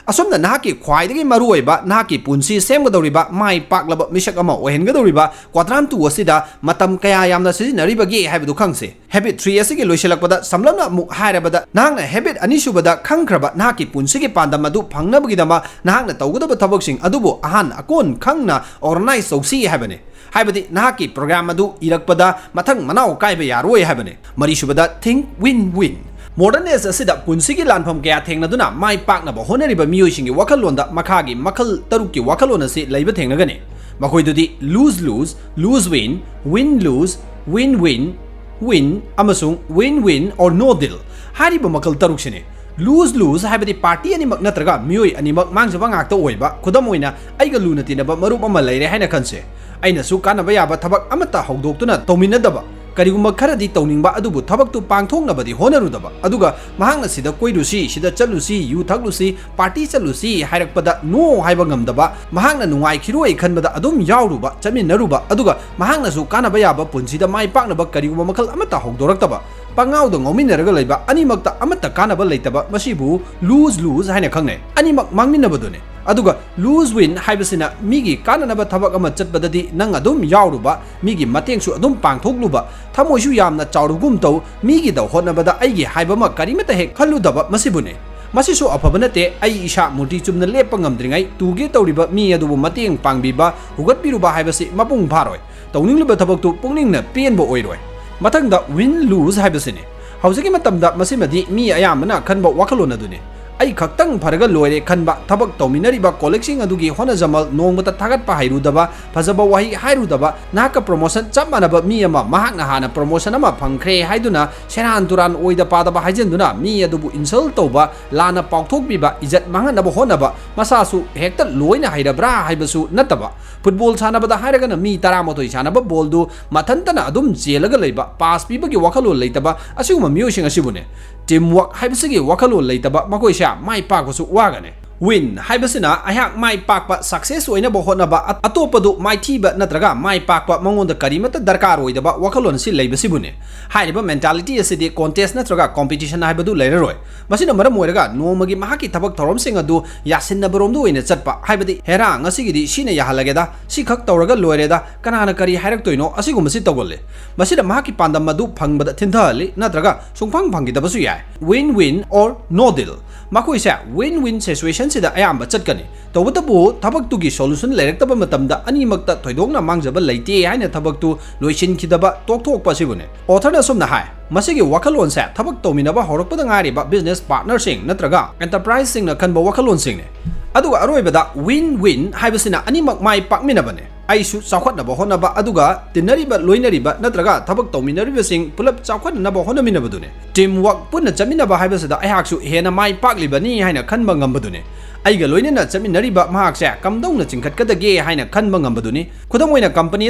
ꯑꯁꯨꯝꯅ ꯅꯍꯥꯛꯀꯤ ꯈ꯭ꯋꯥꯏꯗꯒꯤ ꯃꯔꯨꯑꯣꯏꯕ, ꯅꯍꯥꯛꯀꯤ ꯄꯨꯟꯁꯤ ꯁꯦꯝꯒꯗꯧꯔꯤꯕ, ꯃꯥꯏ ꯄꯥꯛꯂꯕ ꯃꯤꯁꯛ ꯑꯃ ꯑꯣꯏꯍꯟꯒꯗꯧꯔꯤꯕ quadrant two ꯑꯁꯤꯗ ꯃꯇꯝ ꯀꯌꯥ ꯌꯥꯝꯅ ꯁꯤꯖꯤꯟꯅꯔꯤꯕꯒꯦ ꯍꯥꯏꯕꯗꯨ ꯈꯪꯁꯦ꯫ Habit three ꯑꯁꯤꯒꯤ ꯂꯣꯏꯁꯤꯜꯂꯛꯄꯗ ꯁꯝꯂꯞꯅ ꯑꯃꯨꯛ ꯍꯥꯏꯔꯕꯗ, ꯅꯍꯥꯛꯅ habit ꯑꯅꯤꯁꯨꯕꯗ ꯈꯪꯈ꯭ꯔꯕ ꯅꯍꯥꯛꯀꯤ ꯄꯨꯟꯁꯤꯒꯤ ꯄꯥꯟꯗꯝ ꯑꯗꯨ ꯐꯪꯅꯕꯒꯤꯗꯃꯛ ꯅꯍꯥꯛꯅ ꯇꯧꯒꯗꯕ ꯊꯕꯛꯁꯤꯡ ꯑꯗꯨꯕꯨ ꯑꯍꯥꯟ ꯑꯀꯣꯟ ꯈꯪꯅ organize ꯇꯧꯁꯤ ꯍꯥꯏꯕꯅꯤ꯫ ꯍꯥꯏꯕꯗꯤ ꯅꯍꯥꯛꯀꯤ program ꯑꯗꯨ ꯏꯔꯛꯄꯗ ꯃꯊꯪ ꯃꯅꯥꯎ ꯀꯥꯏꯕ ꯌꯥꯔꯣꯏ ꯍꯥꯏꯕꯅꯤ꯫ ꯃꯔꯤꯁꯨꯕꯗ, think win-win꯫ Modern age ꯑꯁꯤꯗ ꯄꯨꯟꯁꯤꯒꯤ ꯂꯥꯟꯐꯝ ꯀꯌꯥ ꯊꯦꯡꯅꯗꯨꯅ ꯃꯥꯏ ꯄꯥꯛꯅꯕ ꯍꯣꯠꯅꯔꯤꯕ ꯃꯤꯑꯣꯏꯁꯤꯡꯒꯤ ꯋꯥꯈꯜꯂꯣꯟꯗ ꯃꯈꯥꯒꯤ ꯃꯈꯜ ꯇꯔꯨꯛꯀꯤ ꯋꯥꯈꯜꯂꯣꯟ ꯑꯁꯤ ꯂꯩꯕ ꯊꯦꯡꯅꯒꯅꯤ꯫ ꯃꯈꯣꯏꯗꯨꯗꯤ lose lose, lose win, win lose, win win, win ꯑꯃꯁꯨꯡ win win or no deal ꯍꯥꯏꯔꯤꯕ ꯃꯈꯜ ꯇꯔꯨꯛꯁꯤꯅꯤ꯫ Lose lose ꯍꯥꯏꯕꯗꯤ party ꯑꯅꯤꯃꯛ ꯅꯠꯇ꯭ꯔꯒ ꯃꯤꯑꯣꯏ ꯑꯅꯤꯃꯛ ꯃꯥꯡꯖꯕ ꯉꯥꯛꯇ ꯑꯣꯏꯕ꯫ ꯈꯨꯗꯝ ꯑꯣꯏꯅ, ꯑꯩꯒ ꯂꯨꯅ ꯇꯤꯟꯅꯕ ꯃꯔꯨꯞ ꯑꯃ ꯂꯩꯔꯦ ꯍꯥꯏꯅ ꯈꯟꯁꯦ꯫ ꯑꯩꯅꯁꯨ ꯀꯥꯟꯅꯕ ꯌꯥꯕ ꯊꯕꯛ ꯑꯃꯠꯇ ꯍꯧꯗꯣꯛꯇꯨꯅ ꯇꯧꯃꯤꯟꯅꯗꯕ, ꯀꯔꯤꯒꯨꯝꯕ ꯈꯔꯗꯤ ꯇꯧꯅꯤꯡꯕ ꯑꯗꯨꯕꯨ ꯊꯕꯛꯇꯨ ꯄꯥꯡꯊꯣꯛꯅꯕꯗꯤ ꯍꯣꯠꯅꯔꯨꯗꯕ, ꯑꯗꯨꯒ ꯃꯍꯥꯛꯅ ꯁꯤꯗ ꯀꯣꯏꯔꯨꯁꯤ, ꯁꯤꯗ ꯆꯠꯂꯨꯁꯤ, ꯌꯨ ꯊꯛꯂꯨꯁꯤ, party ꯆꯠꯂꯨꯁꯤ ꯍꯥꯏꯔꯛꯄꯗ no ꯍꯥꯏꯕ ꯉꯝꯗꯕ, ꯃꯍꯥꯛꯅ ꯅꯨꯡꯉꯥꯏꯈꯤꯔꯣꯏ ꯈꯟꯕꯗ ꯑꯗꯨꯝ ꯌꯥꯎꯔꯨꯕ, ꯆꯠꯃꯤꯟꯅꯔꯨꯕ, ꯑꯗꯨꯒ ꯃꯍꯥꯛꯅꯁꯨ ꯀꯥꯟꯅꯕ ꯌꯥꯕ ꯄꯨꯟꯁꯤꯗ ꯃꯥꯏ ꯄꯥꯛꯅꯕ ꯀꯔꯤꯒꯨꯝꯕ ꯃꯈꯜ ꯑꯃꯠꯇ ꯍꯧꯗꯣꯔꯛꯇꯕ, ꯄꯉꯥꯎꯗ ꯉꯥꯎꯃꯤꯟꯅꯔꯒ ꯂꯩꯕ, ꯑꯅꯤꯃꯛꯇ ꯑꯃꯠꯇ ꯀꯥꯟꯅꯕ ꯂꯩꯇꯕ, ꯃꯁꯤꯕꯨ lose lose ꯍꯥꯏꯅ ꯈꯪꯅꯩ꯫ ꯑꯅꯤꯃꯛ ꯃꯥꯡꯃꯤꯟꯅꯕꯗꯨꯅꯤ꯫ ꯑꯗꯨꯒ lose win ꯍꯥꯏꯕꯁꯤꯅ ꯃꯤꯒꯤ ꯀꯥꯟꯅꯅꯕ ꯊꯕꯛ ꯑꯃ ꯆꯠꯄꯗꯗꯤ ꯅꯪ ꯑꯗꯨꯝ ꯌꯥꯎꯔꯨꯕ, ꯃꯤꯒꯤ ꯃꯇꯦꯡꯁꯨ ꯑꯗꯨꯝ ꯄꯥꯡꯊꯣꯛꯂꯨꯕ, ꯊꯃꯣꯏꯁꯨ ꯌꯥꯝꯅ ꯆꯥꯎꯔꯒꯨꯝ ꯇꯧ, ꯃꯤꯒꯤꯗ ꯍꯣꯠꯅꯕꯗ ꯑꯩꯒꯤ ꯍꯥꯏꯕ ꯑꯃ ꯀꯔꯤꯃꯠꯇ ꯍꯦꯛ ꯈꯜꯂꯨꯗꯕ, ꯃꯁꯤꯕꯨꯅꯤ꯫ ꯃꯁꯤꯁꯨ ꯑꯐꯕ ꯅꯠꯇꯦ꯫ ꯑꯩ ꯏꯁꯥ ꯃꯨꯔꯇꯤ ꯆꯨꯝꯅ ꯂꯦꯞꯄ ꯉꯝꯗ꯭ꯔꯤꯉꯩ ꯇꯨꯒꯦ ꯇꯧꯔꯤꯕ ꯃꯤ ꯑꯗꯨꯕꯨ ꯃꯇꯦꯡ ꯄꯥꯡꯕꯤꯕ, ꯍꯧꯒꯠꯄꯤꯔꯨꯕ ꯍꯥꯏꯕꯁꯤ ꯃꯄꯨꯡ ꯐꯥꯔꯣꯏ꯫ ꯇꯧꯅꯤꯡꯂꯤꯕ ꯊꯕꯛꯇꯨ ꯄꯨꯛꯅꯤꯡꯅ ꯄꯦꯟꯕ ꯑꯣꯏꯔꯣꯏ꯫ ꯃꯊꯪꯗ win lose ꯍꯥꯏꯕꯁꯤꯅꯤ꯫ ꯍꯧꯖꯤꯛꯀꯤ ꯃꯇꯝꯗ ꯃꯁꯤꯃꯗꯤ ꯃꯤ ꯑꯌꯥꯝꯕꯅ ꯈꯟꯕ ꯋꯥꯈꯜꯂꯣꯟ ꯑꯗꯨꯅꯤ꯫ ꯑꯩ ꯈꯛꯇꯪ ꯐꯔꯒ ꯂꯣꯏꯔꯦ ꯈꯟꯕ, ꯊꯕꯛ ꯇꯧꯃꯤꯟꯅꯔꯤꯕ colleagueꯁꯤꯡ ꯑꯗꯨꯒꯤ ꯍꯣꯠꯅꯖꯃꯜ ꯅꯣꯡꯃꯇ ꯊꯥꯒꯠꯄ ꯍꯩꯔꯨꯗꯕ, ꯐꯖꯕ ꯋꯥꯍꯩ ꯍꯥꯏꯔꯨꯗꯕ, ꯅꯍꯥꯛꯀ promotion ꯆꯞ ꯃꯥꯟꯅꯕ ꯃꯤ ꯑꯃ ꯃꯍꯥꯛꯅ ꯍꯥꯟꯅ promotion ꯑꯃ ꯐꯪꯈ꯭ꯔꯦ ꯍꯥꯏꯗꯨꯅ ꯁꯦꯔꯥꯟ ꯇꯨꯔꯥꯟ ꯑꯣꯏꯗ ꯄꯥꯗꯕ ꯍꯥꯏꯖꯤꯟꯗꯨꯅ ꯃꯤ ꯑꯗꯨꯕꯨ insult ꯇꯧꯕ, ꯂꯥꯟꯅ ꯄꯥꯎꯊꯣꯛꯄꯤꯕ, ꯏꯖꯠ ꯃꯥꯡꯍꯟꯅꯕ ꯍꯣꯠꯅꯕ, ꯃꯁꯥꯁꯨ ꯍꯦꯛꯇ ꯂꯣꯏꯅ ꯍꯩꯔꯕ꯭ꯔꯥ ꯍꯥꯏꯕꯁꯨ ꯅꯠꯇꯕ꯫ Football ꯁꯥꯟꯅꯕꯗ ꯍꯥꯏꯔꯒꯅ ꯃꯤ ꯇꯔꯥꯃꯥꯊꯣꯏ ꯁꯥꯟꯅꯕ ballꯗꯨ ꯃꯊꯟꯇꯅ ꯑꯗꯨꯝ ꯆꯦꯜꯂꯒ ꯂꯩꯕ, pass ꯄꯤꯕꯒꯤ ꯋꯥꯈꯜꯂꯣꯟ ꯂꯩꯇꯕ, ꯑꯁꯤꯒꯨꯝꯕ ꯃꯤꯑꯣꯏꯁꯤꯡ ꯑꯁꯤꯕꯨꯅꯦ꯫ Team work ꯍꯥꯏꯕꯁꯤꯒꯤ ꯋꯥꯈꯜꯂꯣꯟ ꯂꯩꯇꯕ ꯃꯈꯣꯏꯁꯦ ꯃꯥꯏ ꯄꯥꯛꯄꯁꯨ ꯋꯥꯒꯅꯤ꯫ Win ꯍꯥꯏꯕꯁꯤꯅ ꯑꯩꯍꯥꯛ ꯃꯥꯏ ꯄꯥꯛꯄ, success ꯑꯣꯏꯅꯕ ꯍꯣꯠꯅꯕ, ꯑ-, ꯑꯇꯣꯞꯄꯗꯨ ꯃꯥꯏꯊꯤꯕ ꯅꯠꯇ꯭ꯔꯒ ꯃꯥꯏ ꯄꯥꯛꯄ ꯃꯉꯣꯟꯗ ꯀꯔꯤꯃꯠꯇ ꯗꯔꯀꯥꯔ ꯑꯣꯏꯗꯕ ꯋꯥꯈꯜꯂꯣꯟ ꯑꯁꯤ ꯂꯩꯕꯁꯤꯕꯨꯅꯤ꯫ ꯍꯥꯏꯔꯤꯕ mentality ꯑꯁꯤꯗꯤ contest ꯅꯠꯇ꯭ꯔꯒ competition ꯍꯥꯏꯕꯗꯨ ꯂꯩꯔꯔꯣꯏ꯫ ꯃꯁꯤꯅ ꯃꯔꯝ ꯑꯣꯏꯔꯒ ꯅꯣꯡꯃꯒꯤ ꯃꯍꯥꯛꯀꯤ ꯊꯕꯛ ꯊꯧꯔꯝꯁꯤꯡ ꯑꯗꯨ ꯌꯥꯁꯤꯟꯅꯕꯔꯣꯝꯗ ꯑꯣꯏꯅ ꯆꯠꯄ, ꯍꯥꯏꯕꯗꯤ, "ꯍꯦꯔꯥ, ꯉꯁꯤꯒꯤꯗꯤ ꯁꯤꯅ ꯌꯥꯍꯜꯂꯒꯦꯗ, ꯁꯤꯈꯛ ꯇꯧꯔꯒ ꯂꯣꯏꯔꯦꯗ, ꯀꯅꯥꯅ ꯀꯔꯤ ꯍꯥꯏꯔꯛꯇꯣꯏꯅꯣ?" ꯑꯁꯤꯒꯨꯝꯕꯁꯤ ꯇꯧꯒꯜꯂꯤ꯫ ꯃꯁꯤꯅ ꯃꯍꯥꯛꯀꯤ ꯄꯥꯟꯗꯝ ꯑꯗꯨ ꯐꯪꯕꯗ ꯊꯤꯟꯊꯍꯜꯂꯤ ꯅꯠꯇ꯭ꯔꯒ ꯁꯨꯡꯐꯪ ꯐꯪꯈꯤꯗꯕꯁꯨ ꯌꯥꯏ꯫ Win win or no deal꯫ ꯃꯈꯣꯏꯁꯦ win win situationꯁꯤꯗ ꯑꯌꯥꯝꯕ ꯆꯠꯀꯅꯤ꯫ ꯇꯧꯕꯇꯕꯨ ꯊꯕꯛꯇꯨꯒꯤ solution ꯂꯩꯔꯛꯇꯕ ꯃꯇꯝꯗ ꯑꯅꯤꯃꯛꯇ ꯊꯣꯏꯗꯣꯛꯅ ꯃꯥꯡꯖꯕ ꯂꯩꯇꯦ ꯍꯥꯏꯅ ꯊꯕꯛꯇꯨ ꯂꯣꯏꯁꯤꯟꯈꯤꯗꯕ ꯇꯣꯛꯊꯣꯛꯄ ꯑꯁꯤꯕꯨꯅꯤ꯫ Authorꯅ ꯑꯁꯨꯝꯅ ꯍꯥꯏ, "ꯃꯁꯤꯒꯤ ꯋꯥꯈꯜꯂꯣꯟꯁꯦ ꯊꯕꯛ ꯇꯧꯃꯤꯟꯅꯕ ꯍꯧꯔꯛꯄꯗ ꯉꯥꯏꯔꯤꯕ business partnerꯁꯤꯡ ꯅꯠꯇ꯭ꯔꯒ enterpriseꯁꯤꯡꯅ ꯈꯟꯕ ꯋꯥꯈꯜꯂꯣꯟꯁꯤꯡꯅꯤ꯫ ꯑꯗꯨꯒ ꯑꯔꯣꯏꯕꯗ win win ꯍꯥꯏꯕꯁꯤꯅ ꯑꯅꯤꯃꯛ ꯃꯥꯏ ꯄꯥꯛꯃꯤꯟꯅꯕꯅꯤ꯫ ꯑꯩꯁꯨ ꯆꯥꯎꯈꯠꯅꯕ ꯍꯣꯠꯅꯕ, ꯑꯗꯨꯒ ꯇꯤꯟꯅꯔꯤꯕ, ꯂꯣꯏꯅꯔꯤꯕ ꯅꯠꯇ꯭ꯔꯒ ꯊꯕꯛ ꯇꯧꯃꯤꯟꯅꯔꯤꯕꯁꯤꯡ ꯄꯨꯂꯞ ꯆꯥꯎꯈꯠꯅꯅꯕ ꯍꯣꯠꯅꯃꯤꯟꯅꯕꯗꯨꯅꯤ꯫ Team work ꯄꯨꯟꯅ ꯆꯠꯃꯤꯟꯅꯕ ꯍꯥꯏꯕꯁꯤꯗ ꯑꯩꯍꯥꯛꯁꯨ ꯍꯦꯟꯅ ꯃꯥꯏ ꯄꯥꯛꯂꯤꯕꯅꯤ ꯍꯥꯏꯅ ꯈꯟꯕ ꯉꯝꯕꯗꯨꯅꯤ꯫ ꯑꯩꯒ ꯂꯣꯏꯅꯅ ꯆꯠꯃꯤꯟꯅꯔꯤꯕ ꯃꯍꯥꯛꯁꯦ ꯀꯝꯗꯧꯅ ꯆꯤꯡꯈꯠꯀꯗꯒꯦ ꯍꯥꯏꯅ ꯈꯟꯕ ꯉꯝꯕꯗꯨꯅꯤ꯫ ꯈꯨꯗꯝ ꯑꯣꯏꯅ, company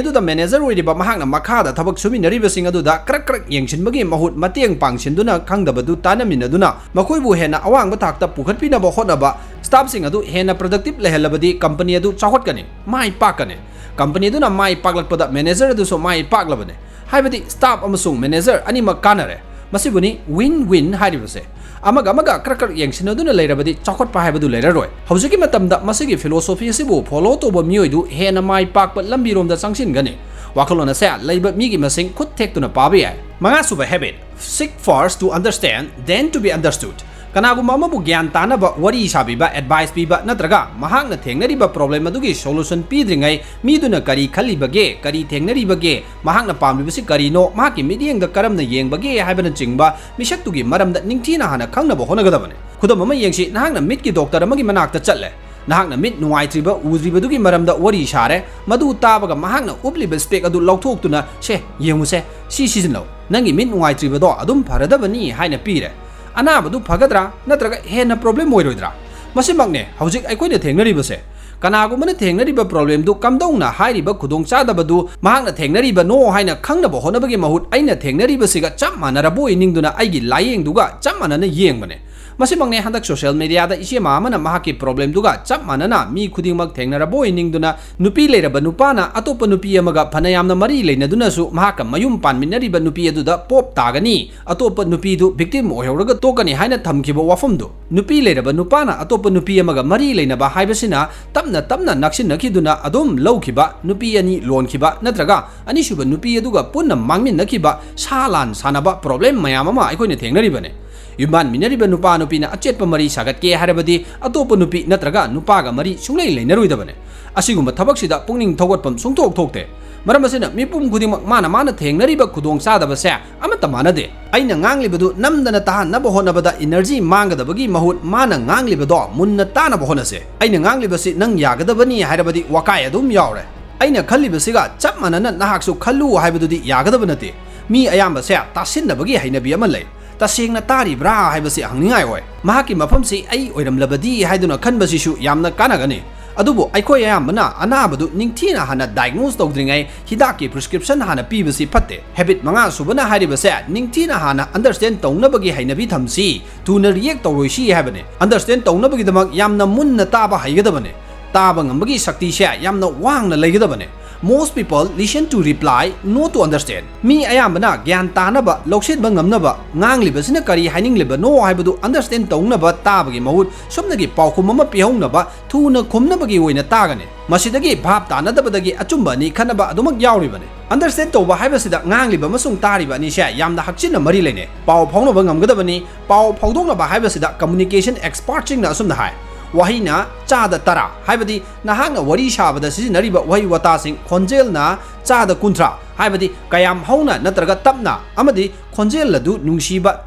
ꯑꯗꯨꯗ manager ꯑꯣꯏꯔꯤꯕ ꯃꯍꯥꯛꯅ ꯃꯈꯥꯗ ꯊꯕꯛ ꯁꯨꯃꯤꯟꯅꯔꯤꯕꯁꯤꯡ ꯑꯗꯨꯗ ꯀ꯭ꯔꯛ ꯀ꯭ꯔꯛ ꯌꯦꯡꯁꯤꯟꯕꯒꯤ ꯃꯍꯨꯠ ꯃꯇꯦꯡ ꯄꯥꯡꯁꯤꯟꯗꯨꯅ ꯈꯪꯗꯕꯗꯨ ꯇꯥꯟꯅꯃꯤꯟꯅꯗꯨꯅ ꯃꯈꯣꯏꯕꯨ ꯍꯦꯟꯅ ꯑꯋꯥꯡꯕ ꯊꯥꯛꯇ ꯄꯨꯈꯠꯄꯤꯅꯕ ꯍꯣꯠꯅꯕ꯫ Staffꯁꯤꯡ ꯑꯗꯨ ꯍꯦꯟꯅ productive ꯂꯩꯍꯜꯂꯕꯗꯤ company ꯑꯗꯨ ꯆꯥꯎꯈꯠꯀꯅꯤ, ꯃꯥꯏ ꯄꯥꯛꯀꯅꯤ꯫ Company ꯑꯗꯨꯅ ꯃꯥꯏ ꯄꯥꯛꯂꯛꯄꯗ manager ꯑꯗꯨꯁꯨ ꯃꯥꯏ ꯄꯥꯛꯂꯕꯅꯤ꯫ ꯍꯥꯏꯕꯗꯤ staff ꯑꯃꯁꯨꯡ manager ꯑꯅꯤꯃꯛ ꯀꯥꯟꯅꯔꯦ꯫ ꯃꯁꯤꯕꯨꯅꯤ win win ꯍꯥꯏꯔꯤꯕꯁꯦ꯫ ꯑꯃꯒ ꯑꯃꯒ ꯀ꯭ꯔꯛ ꯀ꯭ꯔꯛ ꯌꯦꯡꯁꯤꯟꯅꯗꯨꯅ ꯂꯩꯔꯕꯗꯤ ꯆꯥꯎꯈꯠꯄ ꯍꯥꯏꯕꯗꯨ ꯂꯩꯔꯔꯣꯏ꯫ ꯍꯧꯖꯤꯛꯀꯤ ꯃꯇꯝꯗ ꯃꯁꯤꯒꯤ philosophy ꯑꯁꯤꯕꯨ follow ꯇꯧꯕ ꯃꯤꯑꯣꯏꯗꯨ ꯍꯦꯟꯅ ꯃꯥꯏ ꯄꯥꯛꯄ ꯂꯝꯕꯤꯔꯣꯝꯗ ꯆꯪꯁꯤꯟꯒꯅꯤ꯫ ꯋꯥꯈꯜꯂꯣꯟ ꯑꯁꯦ ꯂꯩꯕ ꯃꯤꯒꯤ ꯃꯁꯤꯡ ꯈꯨꯠ ꯊꯦꯛꯇꯨꯅ ꯄꯥꯕ ꯌꯥꯏ꯫ ꯃꯉꯥꯁꯨꯕ habit, seek first to understand, then to be understood꯫ ꯀꯅꯥꯒꯨꯝꯕ ꯑꯃꯕꯨ ꯒ꯭ꯌꯥꯟ ꯇꯥꯅꯕ ꯋꯥꯔꯤ ꯁꯥꯕꯤꯕ, advice ꯄꯤꯕ, ꯅꯠꯇ꯭ꯔꯒ ꯃꯍꯥꯛꯅ ꯊꯦꯡꯅꯔꯤꯕ problem ꯑꯗꯨꯒꯤ solution ꯄꯤꯗ꯭ꯔꯤꯉꯩ ꯃꯤꯗꯨꯅ ꯀꯔꯤ ꯈꯜꯂꯤꯕꯒꯦ, ꯀꯔꯤ ꯊꯦꯡꯅꯔꯤꯕꯒꯦ, ꯃꯍꯥꯛꯅ ꯄꯥꯝꯂꯤꯕꯁꯤ ꯀꯔꯤꯅꯣ, ꯃꯍꯥꯛꯀꯤ ꯃꯤꯠꯌꯦꯡꯗ ꯀꯔꯝꯅ ꯌꯦꯡꯕꯒꯦ ꯍꯥꯏꯕꯅꯆꯤꯡꯕ ꯃꯤꯁꯛꯇꯨꯒꯤ ꯃꯔꯝꯗ ꯅꯤꯡꯊꯤꯅ ꯍꯥꯟꯅ ꯈꯪꯅꯕ ꯍꯣꯠꯅꯒꯗꯕꯅꯤ꯫ ꯈꯨꯗꯝ ꯑꯃ ꯌꯦꯡꯁꯤ, ꯅꯍꯥꯛꯅ ꯃꯤꯠꯀꯤ doctor ꯑꯃꯒꯤ ꯃꯅꯥꯛꯇ ꯆꯠꯂꯦ꯫ ꯅꯍꯥꯛꯅ ꯃꯤꯠ ꯅꯨꯡꯉꯥꯏꯇ꯭ꯔꯤꯕ ꯎꯗ꯭ꯔꯤꯕꯗꯨꯒꯤ ꯃꯔꯝꯗ ꯋꯥꯔꯤ ꯁꯥꯔꯦ꯫ ꯃꯗꯨ ꯇꯥꯕꯒ ꯃꯍꯥꯛꯅ ꯎꯞꯂꯤꯕ spec ꯑꯗꯨ ꯂꯧꯊꯣꯛꯇꯨꯅ, "ꯁꯦ, ꯌꯦꯡꯉꯨꯁꯦ, ꯁꯤ ꯁꯤꯖꯤꯟꯅꯧ꯫ ꯅꯪꯒꯤ ꯃꯤꯠ ꯅꯨꯡꯉꯥꯏꯇ꯭ꯔꯤꯕꯗꯣ ꯑꯗꯨꯝ ꯐꯔꯗꯕꯅꯤ" ꯍꯥꯏꯅ ꯄꯤꯔꯦ꯫ ꯑꯅꯥꯕꯗꯨ ꯐꯒꯗ꯭ꯔꯥ, ꯅꯠꯇ꯭ꯔꯒ ꯍꯦꯟꯅ problem ꯑꯣꯏꯔꯣꯏꯗ꯭ꯔꯥ? ꯃꯁꯤꯃꯛꯅꯦ ꯍꯧꯖꯤꯛ ꯑꯩꯈꯣꯏꯅ ꯊꯦꯡꯅꯔꯤꯕꯁꯦ꯫ ꯀꯅꯥꯒꯨꯝꯕꯅ ꯊꯦꯡꯅꯔꯤꯕ problemꯗꯨ ꯀꯝꯗꯧꯅ ꯍꯥꯏꯔꯤꯕ ꯈꯨꯗꯣꯡꯆꯥꯗꯕꯗꯨ ꯃꯍꯥꯛꯅ ꯊꯦꯡꯅꯔꯤꯕꯅꯣ ꯍꯥꯏꯅ ꯈꯪꯅꯕ ꯍꯣꯠꯅꯕꯒꯤ ꯃꯍꯨꯠ, ꯑꯩꯅ ꯊꯦꯡꯅꯔꯤꯕꯁꯤꯒ ꯆꯞ ꯃꯥꯟꯅꯔꯕꯣꯏ ꯅꯤꯡꯗꯨꯅ ꯑꯩꯒꯤ ꯂꯥꯏꯌꯦꯡꯗꯨꯒ ꯆꯞ ꯃꯥꯟꯅꯅ ꯌꯦꯡꯕꯅꯦ꯫ ꯃꯁꯤꯃꯛꯅꯦ ꯍꯟꯗꯛ social media ꯗ ꯏꯆꯦꯃ ꯑꯃꯅ ꯃꯍꯥꯛꯀꯤ problem ꯗꯨꯒ ꯆꯞ ꯃꯥꯟꯅꯅ ꯃꯤ ꯈꯨꯗꯤꯡꯃꯛ ꯊꯦꯡꯅꯔꯕꯣꯏ ꯅꯤꯡꯗꯨꯅ, ꯅꯨꯄꯤ ꯂꯩꯔꯕ ꯅꯨꯄꯥꯅ ꯑꯇꯣꯞꯄ ꯅꯨꯄꯤ ꯑꯃꯒ ꯐꯅꯌꯥꯝꯅ ꯃꯔꯤ ꯂꯩꯅꯗꯨꯅꯁꯨ ꯃꯍꯥꯛꯀ ꯃꯌꯨꯝ ꯄꯥꯟꯃꯤꯟꯅꯔꯤꯕ ꯅꯨꯄꯤ ꯑꯗꯨꯗ ꯄꯣꯞ ꯇꯥꯒꯅꯤ, ꯑꯇꯣꯞꯄ ꯅꯨꯄꯤꯗꯨ victim ꯑꯣꯏꯍꯧꯔꯒ ꯇꯣꯛꯀꯅꯤ ꯍꯥꯏꯅ ꯊꯝꯈꯤꯕ ꯋꯥꯐꯝꯗꯨ꯫ ꯅꯨꯄꯤ ꯂꯩꯔꯕ ꯅꯨꯄꯥꯅ ꯑꯇꯣꯞꯄ ꯅꯨꯄꯤ ꯑꯃꯒ ꯃꯔꯤ ꯂꯩꯅꯕ ꯍꯥꯏꯕꯁꯤꯅ ꯇꯞꯅ ꯇꯞꯅ ꯅꯛꯁꯤꯟꯅꯈꯤꯗꯨꯅ ꯑꯗꯨꯝ ꯂꯧꯈꯤꯕ, ꯅꯨꯄꯤ ꯑꯅꯤ ꯂꯣꯟꯈꯤꯕ, ꯅꯠꯇ꯭ꯔꯒ ꯑꯅꯤꯁꯨꯕ ꯅꯨꯄꯤ ꯑꯗꯨꯒ ꯄꯨꯟꯅ ꯃꯥꯡꯃꯤꯟꯅꯈꯤꯕ ꯁꯥ ꯂꯥꯟ ꯁꯥꯟꯅꯕ problem ꯃꯌꯥꯝ ꯑꯃ ꯑꯩꯈꯣꯏꯅ ꯊꯦꯡꯅꯔꯤꯕꯅꯤ꯫ ꯌꯨꯝꯕꯥꯟꯃꯤꯟꯅꯔꯤꯕ ꯅꯨꯄꯥ ꯅꯨꯄꯤꯅ ꯑꯆꯦꯠꯄ ꯃꯔꯤ ꯁꯥꯒꯠꯀꯦ ꯍꯥꯏꯔꯕꯗꯤ ꯑꯇꯣꯞꯄ ꯅꯨꯄꯤ ꯅꯠꯇ꯭ꯔꯒ ꯅꯨꯄꯥꯒ ꯃꯔꯤ ꯁꯨꯡꯂꯩ ꯂꯩꯅꯔꯣꯏꯗꯕꯅꯤ꯫ ꯑꯁꯤꯒꯨꯝꯕ ꯊꯕꯛꯁꯤꯗ ꯄꯨꯛꯅꯤꯡ ꯊꯧꯒꯠꯐꯝ ꯁꯨꯡꯊꯣꯛ ꯊꯣꯛꯇꯦ꯫ ꯃꯔꯝ ꯑꯁꯤꯅ ꯃꯤꯄꯨꯝ ꯈꯨꯗꯤꯡꯃꯛ ꯃꯥꯅ ꯃꯥꯅ ꯊꯦꯡꯅꯔꯤꯕ ꯈꯨꯗꯣꯡꯆꯥꯗꯕꯁꯦ ꯑꯃꯠꯇ ꯃꯥꯟꯅꯗꯦ꯫ ꯑꯩꯅ ꯉꯥꯡꯂꯤꯕꯗꯨ ꯅꯝꯗꯅ ꯇꯥꯍꯟꯅꯕ ꯍꯣꯠꯅꯕꯗ energy ꯃꯥꯡꯒꯗꯕꯒꯤ ꯃꯍꯨꯠ ꯃꯥꯅ ꯉꯥꯡꯂꯤꯕꯗꯣ ꯃꯨꯟꯅ ꯇꯥꯅꯕ ꯍꯣꯠꯅꯁꯦ꯫ ꯑꯩꯅ ꯉꯥꯡꯂꯤꯕꯁꯤ ꯅꯪ ꯌꯥꯒꯗꯕꯅꯤ ꯍꯥꯏꯔꯕꯗꯤ ꯋꯥꯀꯥꯏ ꯑꯗꯨꯝ ꯌꯥꯎꯔꯦ꯫ ꯑꯩꯅ ꯈꯜꯂꯤꯕꯁꯤꯒ ꯆꯞ ꯃꯥꯟꯅꯅ ꯅꯍꯥꯛꯁꯨ ꯈꯜꯂꯨ ꯍꯥꯏꯕꯗꯨꯗꯤ ꯌꯥꯒꯗꯕ ꯅꯠꯇꯦ꯫ ꯃꯤ ꯑꯌꯥꯝꯕꯁꯦ ꯇꯥꯁꯤꯟꯅꯕꯒꯤ ꯍꯩꯅꯕꯤ ꯑꯃ ꯂꯩ꯫ ꯇꯁꯦꯡꯅ ꯇꯥꯔꯤꯕ꯭ꯔꯥ ꯍꯥꯏꯕꯁꯤ ꯍꯪꯅꯤꯡꯉꯥꯏ ꯑꯣꯏ꯫ ꯃꯍꯥꯛꯀꯤ ꯃꯐꯝꯁꯤ ꯑꯩ ꯑꯣꯏꯔꯝꯂꯕꯗꯤ ꯍꯥꯏꯗꯨꯅ ꯈꯟꯕꯁꯤꯁꯨ ꯌꯥꯝꯅ ꯀꯥꯟꯅꯒꯅꯤ꯫ ꯑꯗꯨꯕꯨ ꯑꯩꯈꯣꯏ ꯑꯌꯥꯝꯕꯅ ꯑꯅꯥꯕꯗꯨ ꯅꯤꯡꯊꯤꯅ ꯍꯥꯟꯅ diagnose ꯇꯧꯗ꯭ꯔꯤꯉꯩ ꯍꯤꯗꯥꯛꯀꯤ prescription ꯍꯥꯟꯅ ꯄꯤꯕꯁꯤ ꯐꯠꯇꯦ꯫ Habit ꯃꯉꯥ ꯁꯨꯕꯅ ꯍꯥꯏꯔꯤꯕꯁꯦ ꯅꯤꯡꯊꯤꯅ ꯍꯥꯟꯅ understand ꯇꯧꯅꯕꯒꯤ ꯍꯩꯅꯕꯤ ꯊꯝꯁꯤ, ꯊꯨꯅ react ꯇꯧꯔꯣꯏꯁꯤ ꯍꯥꯏꯕꯅꯤ꯫ Understand ꯇꯧꯅꯕꯒꯤꯗꯃꯛ ꯌꯥꯝꯅ ꯃꯨꯟꯅ ꯇꯥꯕ ꯍꯩꯒꯗꯕꯅꯤ꯫ ꯇꯥꯕ ꯉꯝꯕꯒꯤ ꯁꯛꯇꯤꯁꯦ ꯌꯥꯝꯅ ꯋꯥꯡꯅ ꯂꯩꯒꯗꯕꯅꯤ꯫ Most people listen to reply, not to understand. ꯃꯤ ꯑꯌꯥꯝꯕꯅ ꯒ꯭ꯌꯥꯟ ꯇꯥꯅꯕ, ꯂꯧꯁꯤꯟꯕ ꯉꯝꯅꯕ, ꯉꯥꯡꯂꯤꯕꯁꯤꯅ ꯀꯔꯤ ꯍꯥꯏꯅꯤꯡꯂꯤꯕꯅꯣ ꯍꯥꯏꯕꯗꯨ understand ꯇꯧꯅꯕ ꯇꯥꯕꯒꯤ ꯃꯍꯨꯠ ꯁꯨꯞꯅꯒꯤ ꯄꯥꯎꯈꯨꯝ ꯑꯃ ꯄꯤꯍꯧꯅꯕ ꯊꯨꯅ ꯈꯨꯝꯅꯕꯒꯤ ꯑꯣꯏꯅ ꯇꯥꯒꯅꯤ꯫ ꯃꯁꯤꯗꯒꯤ ꯚꯥꯞ ꯇꯥꯅꯗꯕꯗꯒꯤ ꯑꯆꯨꯝꯕ ꯑꯅꯤ ꯈꯟꯅꯕ ꯑꯗꯨꯃꯛ ꯌꯥꯎꯔꯤꯕꯅꯤ꯫ Understand ꯇꯧꯕ ꯍꯥꯏꯕꯁꯤꯗ ꯉꯥꯡꯂꯤꯕ ꯑꯃꯁꯨꯡ ꯇꯥꯔꯤꯕ ꯑꯅꯤꯁꯦ ꯌꯥꯝꯅ ꯍꯛꯆꯤꯟꯅ ꯃꯔꯤ ꯂꯩꯅꯩ꯫ ꯄꯥꯎ ꯐꯥꯎꯅꯕ ꯉꯝꯒꯗꯕꯅꯤ꯫ ꯄꯥꯎ ꯐꯥꯎꯗꯣꯛꯅꯕ ꯍꯥꯏꯕꯁꯤꯗ communication expertꯁꯤꯡꯅ ꯑꯁꯨꯝꯅ ꯍꯥꯏ, ꯋꯥꯍꯩꯅ ꯆꯥꯗ ꯇꯔꯥ, ꯍꯥꯏꯕꯗꯤ ꯅꯍꯥꯛꯅ ꯋꯥꯔꯤ ꯁꯥꯕꯗ ꯁꯤꯖꯤꯟꯅꯔꯤꯕ ꯋꯥꯍꯩ ꯋꯥꯇꯥꯁꯤꯡ, ꯈꯣꯟꯖꯦꯜꯅ ꯆꯥꯗ ꯀꯨꯟꯊ꯭ꯔꯥ, ꯍꯥꯏꯕꯗꯤ ꯀꯌꯥꯝ ꯍꯧꯅ ꯅꯠꯇ꯭ꯔꯒ ꯇꯞꯅ, ꯑꯃꯗꯤ ꯈꯣꯟꯖꯦꯜ ꯑꯗꯨ ꯅꯨꯡꯁꯤꯕ,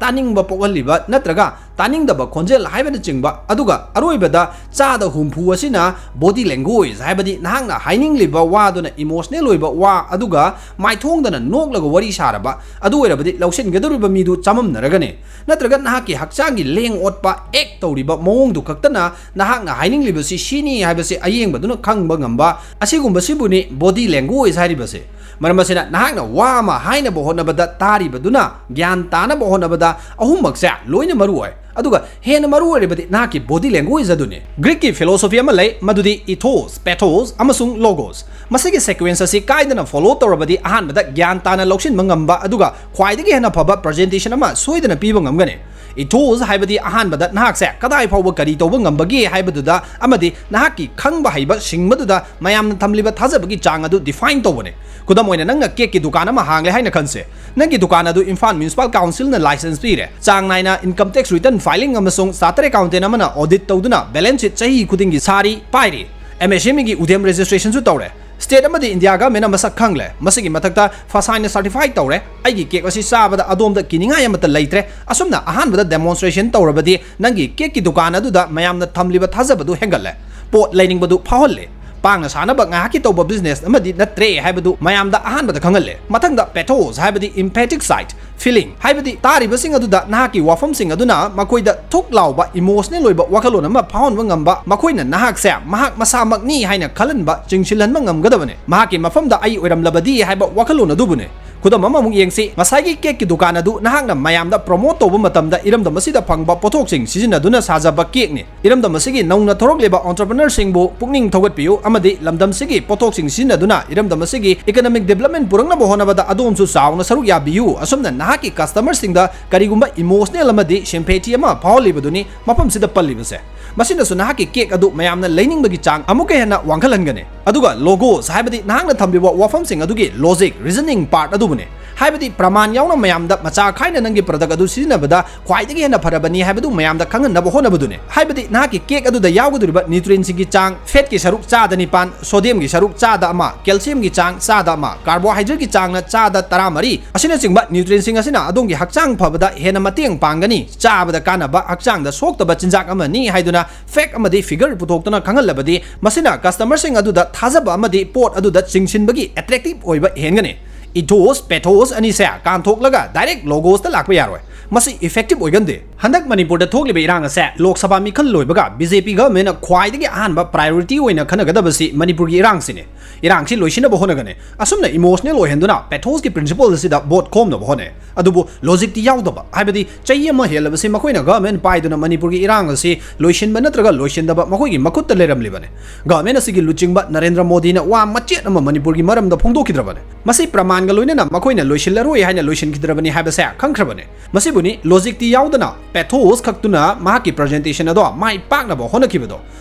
ꯇꯥꯅꯤꯡꯕ ꯄꯣꯛꯍꯜꯂꯤꯕ ꯅꯠꯇ꯭ꯔꯒ ꯇꯥꯅꯤꯡꯗꯕ ꯈꯣꯟꯖꯦꯜ ꯍꯥꯏꯕꯅꯆꯤꯡꯕ, ꯑꯗꯨꯒ ꯑꯔꯣꯏꯕꯗ ꯆꯥꯗ ꯍꯨꯝꯐꯨ ꯑꯁꯤꯅ body language, ꯍꯥꯏꯕꯗꯤ ꯅꯍꯥꯛꯅ ꯍꯥꯏꯅꯤꯡꯂꯤꯕ ꯋꯥꯗꯨꯅ emotional ꯑꯣꯏꯕ ꯋꯥ, ꯑꯗꯨꯒ ꯃꯥꯏꯊꯣꯡꯗꯅ ꯅꯣꯛꯂꯒ ꯋꯥꯔꯤ ꯁꯥꯔꯕ, ꯑꯗꯨ ꯑꯣꯏꯔꯕꯗꯤ ꯂꯧꯁꯤꯟꯒꯗꯧꯔꯤꯕ ꯃꯤꯗꯨ ꯆꯃꯝꯅꯔꯒꯅꯤ꯫ ꯅꯠꯇ꯭ꯔꯒ ꯅꯍꯥꯛꯀꯤ ꯍꯛꯆꯥꯡꯒꯤ ꯂꯦꯡ ꯑꯣꯠꯄ, act ꯇꯧꯔꯤꯕ ꯃꯑꯣꯡꯗꯨ ꯈꯛꯇꯅ ꯅꯍꯥꯛꯅ ꯍꯥꯏꯅꯤꯡꯂꯤꯕꯁꯤ ꯁꯤꯅꯤ ꯍꯥꯏꯕꯁꯤ ꯑꯌꯦꯡꯕꯗꯨꯅ ꯈꯪꯕ ꯉꯝꯕ, ꯑꯁꯤꯒꯨꯝꯕꯁꯤꯕꯨꯅꯤ body language ꯍꯥꯏꯔꯤꯕꯁꯦ꯫ ꯃꯔꯝ ꯑꯁꯤꯅ ꯅꯍꯥꯛꯅ ꯋꯥ ꯑꯃ ꯍꯥꯏꯅꯕ ꯍꯣꯠꯅꯕꯗ ꯇꯥꯔꯤꯕꯗꯨꯅ ꯒ꯭ꯌꯥꯟ ꯇꯥꯅꯕ ꯍꯣꯠꯅꯕꯗ ꯑꯍꯨꯝꯃꯛꯁꯦ ꯂꯣꯏꯅ ꯃꯔꯨ ꯑꯣꯏ꯫ ꯑꯗꯨꯒ ꯍꯦꯟꯅ ꯃꯔꯨ ꯑꯣꯏꯔꯤꯕꯗꯤ ꯅꯍꯥꯛꯀꯤ body language ꯑꯗꯨꯅꯤ꯫ Greek ꯀꯤ philosophy ꯑꯃ ꯂꯩ, ꯃꯗꯨꯗꯤ ethos, pathos ꯑꯃꯁꯨꯡ logos꯫ ꯃꯁꯤꯒꯤ sequence ꯑꯁꯤ ꯀꯥꯏꯗꯅ follow ꯇꯧꯔꯕꯗꯤ ꯑꯍꯥꯟꯕꯗ ꯒ꯭ꯌꯥꯟ ꯇꯥꯅ ꯂꯧꯁꯤꯟꯕ ꯉꯝꯕ ꯑꯗꯨꯒ ꯈ꯭ꯋꯥꯏꯗꯒꯤ ꯍꯦꯟꯅ ꯐꯕ presentation ꯑꯃ ꯁꯣꯏꯗꯅ ꯄꯤꯕ ꯉꯝꯒꯅꯤ꯫ Ethos ꯍꯥꯏꯕꯗꯤ ꯑꯍꯥꯟꯕꯗ ꯅꯍꯥꯛꯁꯦ ꯀꯗꯥꯏ ꯐꯥꯎꯕ ꯀꯔꯤ ꯇꯧꯕ ꯉꯝꯕꯒꯦ ꯍꯥꯏꯕꯗꯨꯗ ꯑꯃꯗꯤ ꯅꯍꯥꯛꯀꯤ ꯈꯪꯕ ꯍꯩꯕ ꯁꯤꯡꯕꯗꯨꯗ ꯃꯌꯥꯝꯅ ꯊꯝꯂꯤꯕ ꯊꯥꯖꯕꯒꯤ ꯆꯥꯡ ꯑꯗꯨ define ꯇꯧꯕꯅꯤ꯫ ꯈꯨꯗꯝ ꯑꯣꯏꯅ, ꯅꯪꯅ cake ꯀꯤ ꯗꯨꯀꯥꯟ ꯑꯃ ꯍꯥꯡꯂꯦ ꯍꯥꯏꯅ ꯈꯟꯁꯦ꯫ ꯅꯪꯒꯤ ꯗꯨꯀꯥꯟ ꯑꯗꯨ ꯏꯝꯐꯥꯜ Municipal Council ꯅ license ꯄꯤꯔꯦ, ꯆꯥꯡ ꯅꯥꯏꯅ income tax return filing ꯑꯃꯁꯨꯡ chartered accountant ꯑꯃꯅ audit ꯇꯧꯗꯨꯅ balance sheet ꯆꯍꯤ ꯈꯨꯗꯤꯡꯒꯤ ꯁꯥꯔꯤ, ꯄꯥꯏꯔꯤ꯫ MSME ꯒꯤ ꯎꯗꯦꯝ registration ꯁꯨ ꯇꯧꯔꯦ꯫ State ꯑꯃꯗꯤ India government ꯅ ꯃꯁꯛ ꯈꯪꯂꯦ꯫ ꯃꯁꯤꯒꯤ ꯃꯊꯛꯇ FSSAI ꯅ certify ꯇꯧꯔꯦ꯫ ꯑꯩꯒꯤ cake ꯑꯁꯤ ꯆꯥꯕꯗ ꯑꯗꯣꯝꯗ ꯀꯤꯅꯤꯡꯉꯥꯏ ꯑꯃꯠꯇ ꯂꯩꯇ꯭ꯔꯦ꯫ ꯑꯁꯨꯝꯅ ꯑꯍꯥꯟꯕꯗ demonstration ꯇꯧꯔꯕꯗꯤ ꯅꯪꯒꯤ cake ꯀꯤ ꯗꯨꯀꯥꯟ ꯑꯗꯨꯗ ꯃꯌꯥꯝꯅ ꯊꯝꯂꯤꯕ ꯊꯥꯖꯕꯗꯨ ꯍꯦꯟꯒꯠꯂꯦ꯫ ꯄꯣꯠ ꯂꯩꯅꯤꯡꯕꯗꯨ ꯐꯥꯎꯍꯜꯂꯦ꯫ ꯄꯥꯡꯅ ꯁꯥꯟꯅꯕ ꯉꯥꯏꯍꯥꯛꯀꯤ ꯇꯧꯕ business ꯑꯃꯗꯤ ꯅꯠꯇ꯭ꯔꯦ ꯍꯥꯏꯕꯗꯨ ꯃꯌꯥꯝꯗ ꯑꯍꯥꯟꯕꯗ ꯈꯪꯍꯜꯂꯦ꯫ ꯃꯊꯪꯗ pathos ꯍꯥꯏꯕꯗꯤ empathic side, feeling ꯍꯥꯏꯕꯗꯤ ꯇꯥꯔꯤꯕꯁꯤꯡ ꯑꯗꯨꯗ ꯅꯍꯥꯛꯀꯤ ꯋꯥꯐꯝꯁꯤꯡ ꯑꯗꯨꯅ ꯃꯈꯣꯏꯗ ꯊꯨꯛ ꯂꯥꯎꯕ emotional ꯑꯣꯏꯕ ꯋꯥꯈꯜꯂꯣꯟ ꯑꯃ ꯐꯥꯎꯍꯟꯕ ꯉꯝꯕ, ꯃꯈꯣꯏꯅ ꯅꯍꯥꯛꯁꯦ ꯃꯍꯥꯛ ꯃꯁꯥꯃꯛꯅꯤ ꯍꯥꯏꯅ ꯈꯜꯍꯟꯕ, ꯆꯤꯡꯁꯤꯜꯍꯟꯕ ꯉꯝꯒꯗꯕꯅꯤ꯫ ꯃꯍꯥꯛꯀꯤ ꯃꯐꯝꯗ ꯑꯩ ꯑꯣꯏꯔꯝꯂꯕꯗꯤ ꯍꯥꯏꯕ ꯋꯥꯈꯜꯂꯣꯟ ꯑꯗꯨꯕꯨꯅꯤ꯫ ꯈꯨꯗꯝ ꯑꯃꯃꯨꯛ ꯌꯦꯡꯁꯤ꯫ ꯉꯁꯥꯏꯒꯤ cake ꯀꯤ ꯗꯨꯀꯥꯟ ꯑꯗꯨ ꯅꯍꯥꯛꯅ ꯃꯌꯥꯝꯗ promote ꯇꯧꯕ ꯃꯇꯝꯗ ꯏꯔꯝꯗꯝ ꯑꯁꯤꯗ ꯐꯪꯕ ꯄꯣꯠꯊꯣꯛꯁꯤꯡ ꯁꯤꯖꯤꯟꯅꯗꯨꯅ ꯁꯥꯖꯕ cake ꯅꯤ꯫ ꯏꯔꯝꯗꯝ ꯑꯁꯤꯒꯤ ꯅꯧꯅ ꯊꯣꯔꯛꯂꯤꯕ entrepreneur ꯁꯤꯡꯕꯨ ꯄꯨꯛꯅꯤꯡ ꯊꯧꯒꯠꯄꯤꯌꯨ ꯑꯃꯗꯤ ꯂꯝꯗꯝꯁꯤꯒꯤ ꯄꯣꯠꯊꯣꯛꯁꯤꯡ ꯁꯤꯖꯤꯟꯅꯗꯨꯅ ꯏꯔꯝꯗꯝ ꯑꯁꯤꯒꯤ economic development ꯄꯨꯔꯛꯅꯕ ꯍꯣꯠꯅꯕꯗ ꯑꯗꯣꯝꯁꯨ ꯆꯥꯎꯅ ꯁꯔꯨꯛ ꯌꯥꯕꯤꯌꯨ꯫ ꯑꯁꯨꯝꯅ ꯅꯍꯥꯛꯀꯤ customer ꯁꯤꯡꯗ ꯀꯔꯤꯒꯨꯝꯕ emotional ꯑꯃꯗꯤ sympathy ꯑꯃ ꯐꯥꯎꯍꯜꯂꯤꯕꯗꯨꯅꯤ ꯃꯐꯝꯁꯤꯗ ꯄꯜꯂꯤꯕꯁꯦ꯫ ꯃꯁꯤꯅꯁꯨ ꯅꯍꯥꯛꯀꯤ cake ꯑꯗꯨ ꯃꯌꯥꯝꯅ ꯂꯩꯅꯤꯡꯕꯒꯤ ꯆꯥꯡ ꯑꯃꯨꯛꯀ ꯍꯦꯟꯅ ꯋꯥꯡꯈꯠꯍꯟꯒꯅꯤ꯫ ꯑꯗꯨꯒ logos ꯍꯥꯏꯕꯗꯤ ꯅꯍꯥꯛꯅ ꯊꯝꯂꯤꯕ ꯋꯥꯐꯝꯁꯤꯡ ꯑꯗꯨꯒꯤ logic, reasoning part ꯑꯗꯨꯕꯨꯅꯤ꯫ ꯍꯥꯏꯕꯗꯤ ꯄ꯭ꯔꯃꯥꯟ ꯌꯥꯎꯅ ꯃꯌꯥꯝꯗ ꯃꯆꯥ ꯈꯥꯏꯅ ꯅꯪꯒꯤ product ꯑꯗꯨ ꯁꯤꯖꯤꯟꯅꯕꯗ ꯈ꯭ꯋꯥꯏꯗꯒꯤ ꯍꯦꯟꯅ ꯐꯔꯕꯅꯤ ꯍꯥꯏꯕꯗꯨ ꯃꯌꯥꯝꯗ ꯈꯪꯍꯟꯅꯕ ꯍꯣꯠꯅꯕꯗꯨꯅꯤ꯫ ꯍꯥꯏꯕꯗꯤ ꯅꯍꯥꯛꯀꯤ cake ꯑꯗꯨꯗ ꯌꯥꯎꯒꯗꯧꯔꯤꯕ nutrient ꯁꯤꯡꯒꯤ ꯆꯥꯡ, fat ꯀꯤ ꯁꯔꯨꯛ ꯆꯥꯗ ꯅꯤꯄꯥꯟ, sodium ꯒꯤ ꯁꯔꯨꯛ ꯆꯥꯗ ꯑꯃ, calcium ꯒꯤ ꯆꯥꯡ ꯆꯥꯗ ꯑꯃ, carbohydrate ꯀꯤ ꯆꯥꯡꯅ ꯆꯥꯗ ꯇꯔꯥꯃꯔꯤ ꯑꯁꯤꯅꯆꯤꯡꯕ nutrient ꯁꯤꯡ ꯑꯁꯤꯅ ꯑꯗꯣꯝꯒꯤ ꯍꯛꯆꯥꯡ ꯐꯕꯗ ꯍꯦꯟꯅ ꯃꯇꯦꯡ ꯄꯥꯡꯒꯅꯤ꯫ ꯆꯥꯕꯗ ꯀꯥꯟꯅꯕ, ꯍꯛꯆꯥꯡꯗ ꯁꯣꯛꯇꯕ ꯆꯤꯟꯖꯥꯛ ꯑꯃꯅꯤ ꯍꯥꯏꯗꯨꯅ fact ꯑꯃꯗꯤ figure ꯄꯨꯊꯣꯛꯇꯨꯅ ꯈꯪꯍꯜꯂꯕꯗꯤ ꯃꯁꯤꯅ customer ꯁꯤꯡ ꯑꯗꯨꯗ ꯊꯥꯖꯕ ꯑꯃꯗꯤ ꯄꯣꯠ ꯑꯗꯨꯗ ꯆꯤꯡꯁꯤꯟꯕꯒꯤ attractive ꯑꯣꯏꯕ ꯍꯦꯟꯒꯅꯤ꯫ Ethos, pathos ꯑꯅꯤꯁꯦ ꯀꯥꯟꯊꯣꯛꯂꯒ direct logos ꯇ ꯂꯥꯛꯄ ꯌꯥꯔꯣꯏ꯫ ꯃꯁꯤ effective ꯑꯣꯏꯒꯟꯗꯦ꯫ ꯍꯟꯗꯛ ꯃꯅꯤꯄꯨꯔꯗ ꯊꯣꯛꯂꯤꯕ ꯏꯔꯥꯡ ꯑꯁꯦ ꯂꯣꯛ ꯁꯚꯥ ꯃꯤꯈꯜ ꯂꯣꯏꯕꯒ ꯕꯤ ꯖꯦ ꯄꯤ ꯒꯚꯔꯟꯃꯦꯟꯠꯅ ꯈ꯭ꯋꯥꯏꯗꯒꯤ ꯑꯍꯥꯟꯕ ꯄ꯭ꯔꯥꯏꯑꯣꯔꯤꯇꯤ ꯑꯣꯏꯅ ꯈꯟꯅꯒꯗꯕꯁꯤ ꯃꯅꯤꯄꯨꯔꯒꯤ ꯏꯔꯥꯡꯁꯤꯅꯤ꯫ ꯏꯔꯥꯡꯁꯤ ꯂꯣꯏꯁꯤꯟꯅꯕ ꯍꯣꯠꯅꯒꯅꯤ꯫ ꯑꯁꯨꯝꯅ ꯏꯃꯣꯁꯅꯦꯜ ꯑꯣꯏꯍꯟꯗꯨꯅ ꯄꯦꯊꯣꯁꯀꯤ ꯄ꯭ꯔꯤꯟꯁꯤꯄꯜ ꯑꯁꯤꯗ ꯚꯣꯠ ꯈꯣꯝꯅꯕ ꯍꯣꯠꯅꯩ꯫ ꯑꯗꯨꯕꯨ ꯂꯣꯖꯤꯛꯇꯤ ꯌꯥꯎꯗꯕ, ꯍꯥꯏꯕꯗꯤ ꯆꯍꯤ ꯑꯃ ꯍꯦꯜꯂꯕꯁꯤ ꯃꯈꯣꯏꯅ ꯒꯚꯔꯟꯃꯦꯟꯠ ꯄꯥꯏꯗꯨꯅ ꯃꯅꯤꯄꯨꯔꯒꯤ ꯏꯔꯥꯡ ꯑꯁꯤ ꯂꯣꯏꯁꯤꯟꯕ ꯅꯠꯇ꯭ꯔꯒ ꯂꯣꯏꯁꯤꯟꯗꯕ ꯃꯈꯣꯏꯒꯤ ꯃꯈꯨꯠꯇ ꯂꯩꯔꯝꯂꯤꯕꯅꯤ꯫ ꯒꯚꯔꯟꯃꯦꯟꯠ ꯑꯁꯤꯒꯤ ꯂꯨꯆꯤꯡꯕ ꯅꯔꯦꯟꯗ꯭ꯔ ꯃꯣꯗꯤꯅ ꯋꯥ ꯃꯆꯦꯠ ꯑꯃ ꯃꯅꯤꯄꯨꯔꯒꯤ ꯃꯔꯝꯗ ꯐꯣꯡꯗꯣꯛꯈꯤꯗ꯭ꯔꯕꯅꯤ꯫ ꯃꯁꯤ ꯄ꯭ꯔꯃꯥꯟꯒ ꯂꯣꯏꯅꯅ ꯃꯈꯣꯏꯅ ꯂꯣꯏꯁꯤꯜꯂꯔꯣꯏ ꯍꯥꯏꯅ ꯂꯣꯏꯁꯤꯟꯈꯤꯗ꯭ꯔꯕꯅꯤ ꯍꯥꯏꯕꯁꯦ ꯈꯪꯈ꯭ꯔꯕꯅꯤ꯫ ꯃꯁꯤꯕꯨꯅꯤ ꯂꯣꯖꯤꯛꯇꯤ ꯌꯥꯎꯗꯅ ꯄꯦꯊꯣꯁ ꯈꯛꯇꯨꯅ ꯃꯍꯥꯛꯀꯤ ꯄ꯭ꯔꯖꯦꯟꯇꯦꯁꯟ ꯑꯗꯣ ꯃꯥꯏ ꯄꯥꯛꯅꯕ ꯍꯣꯠꯅꯈꯤꯕꯗꯣ꯫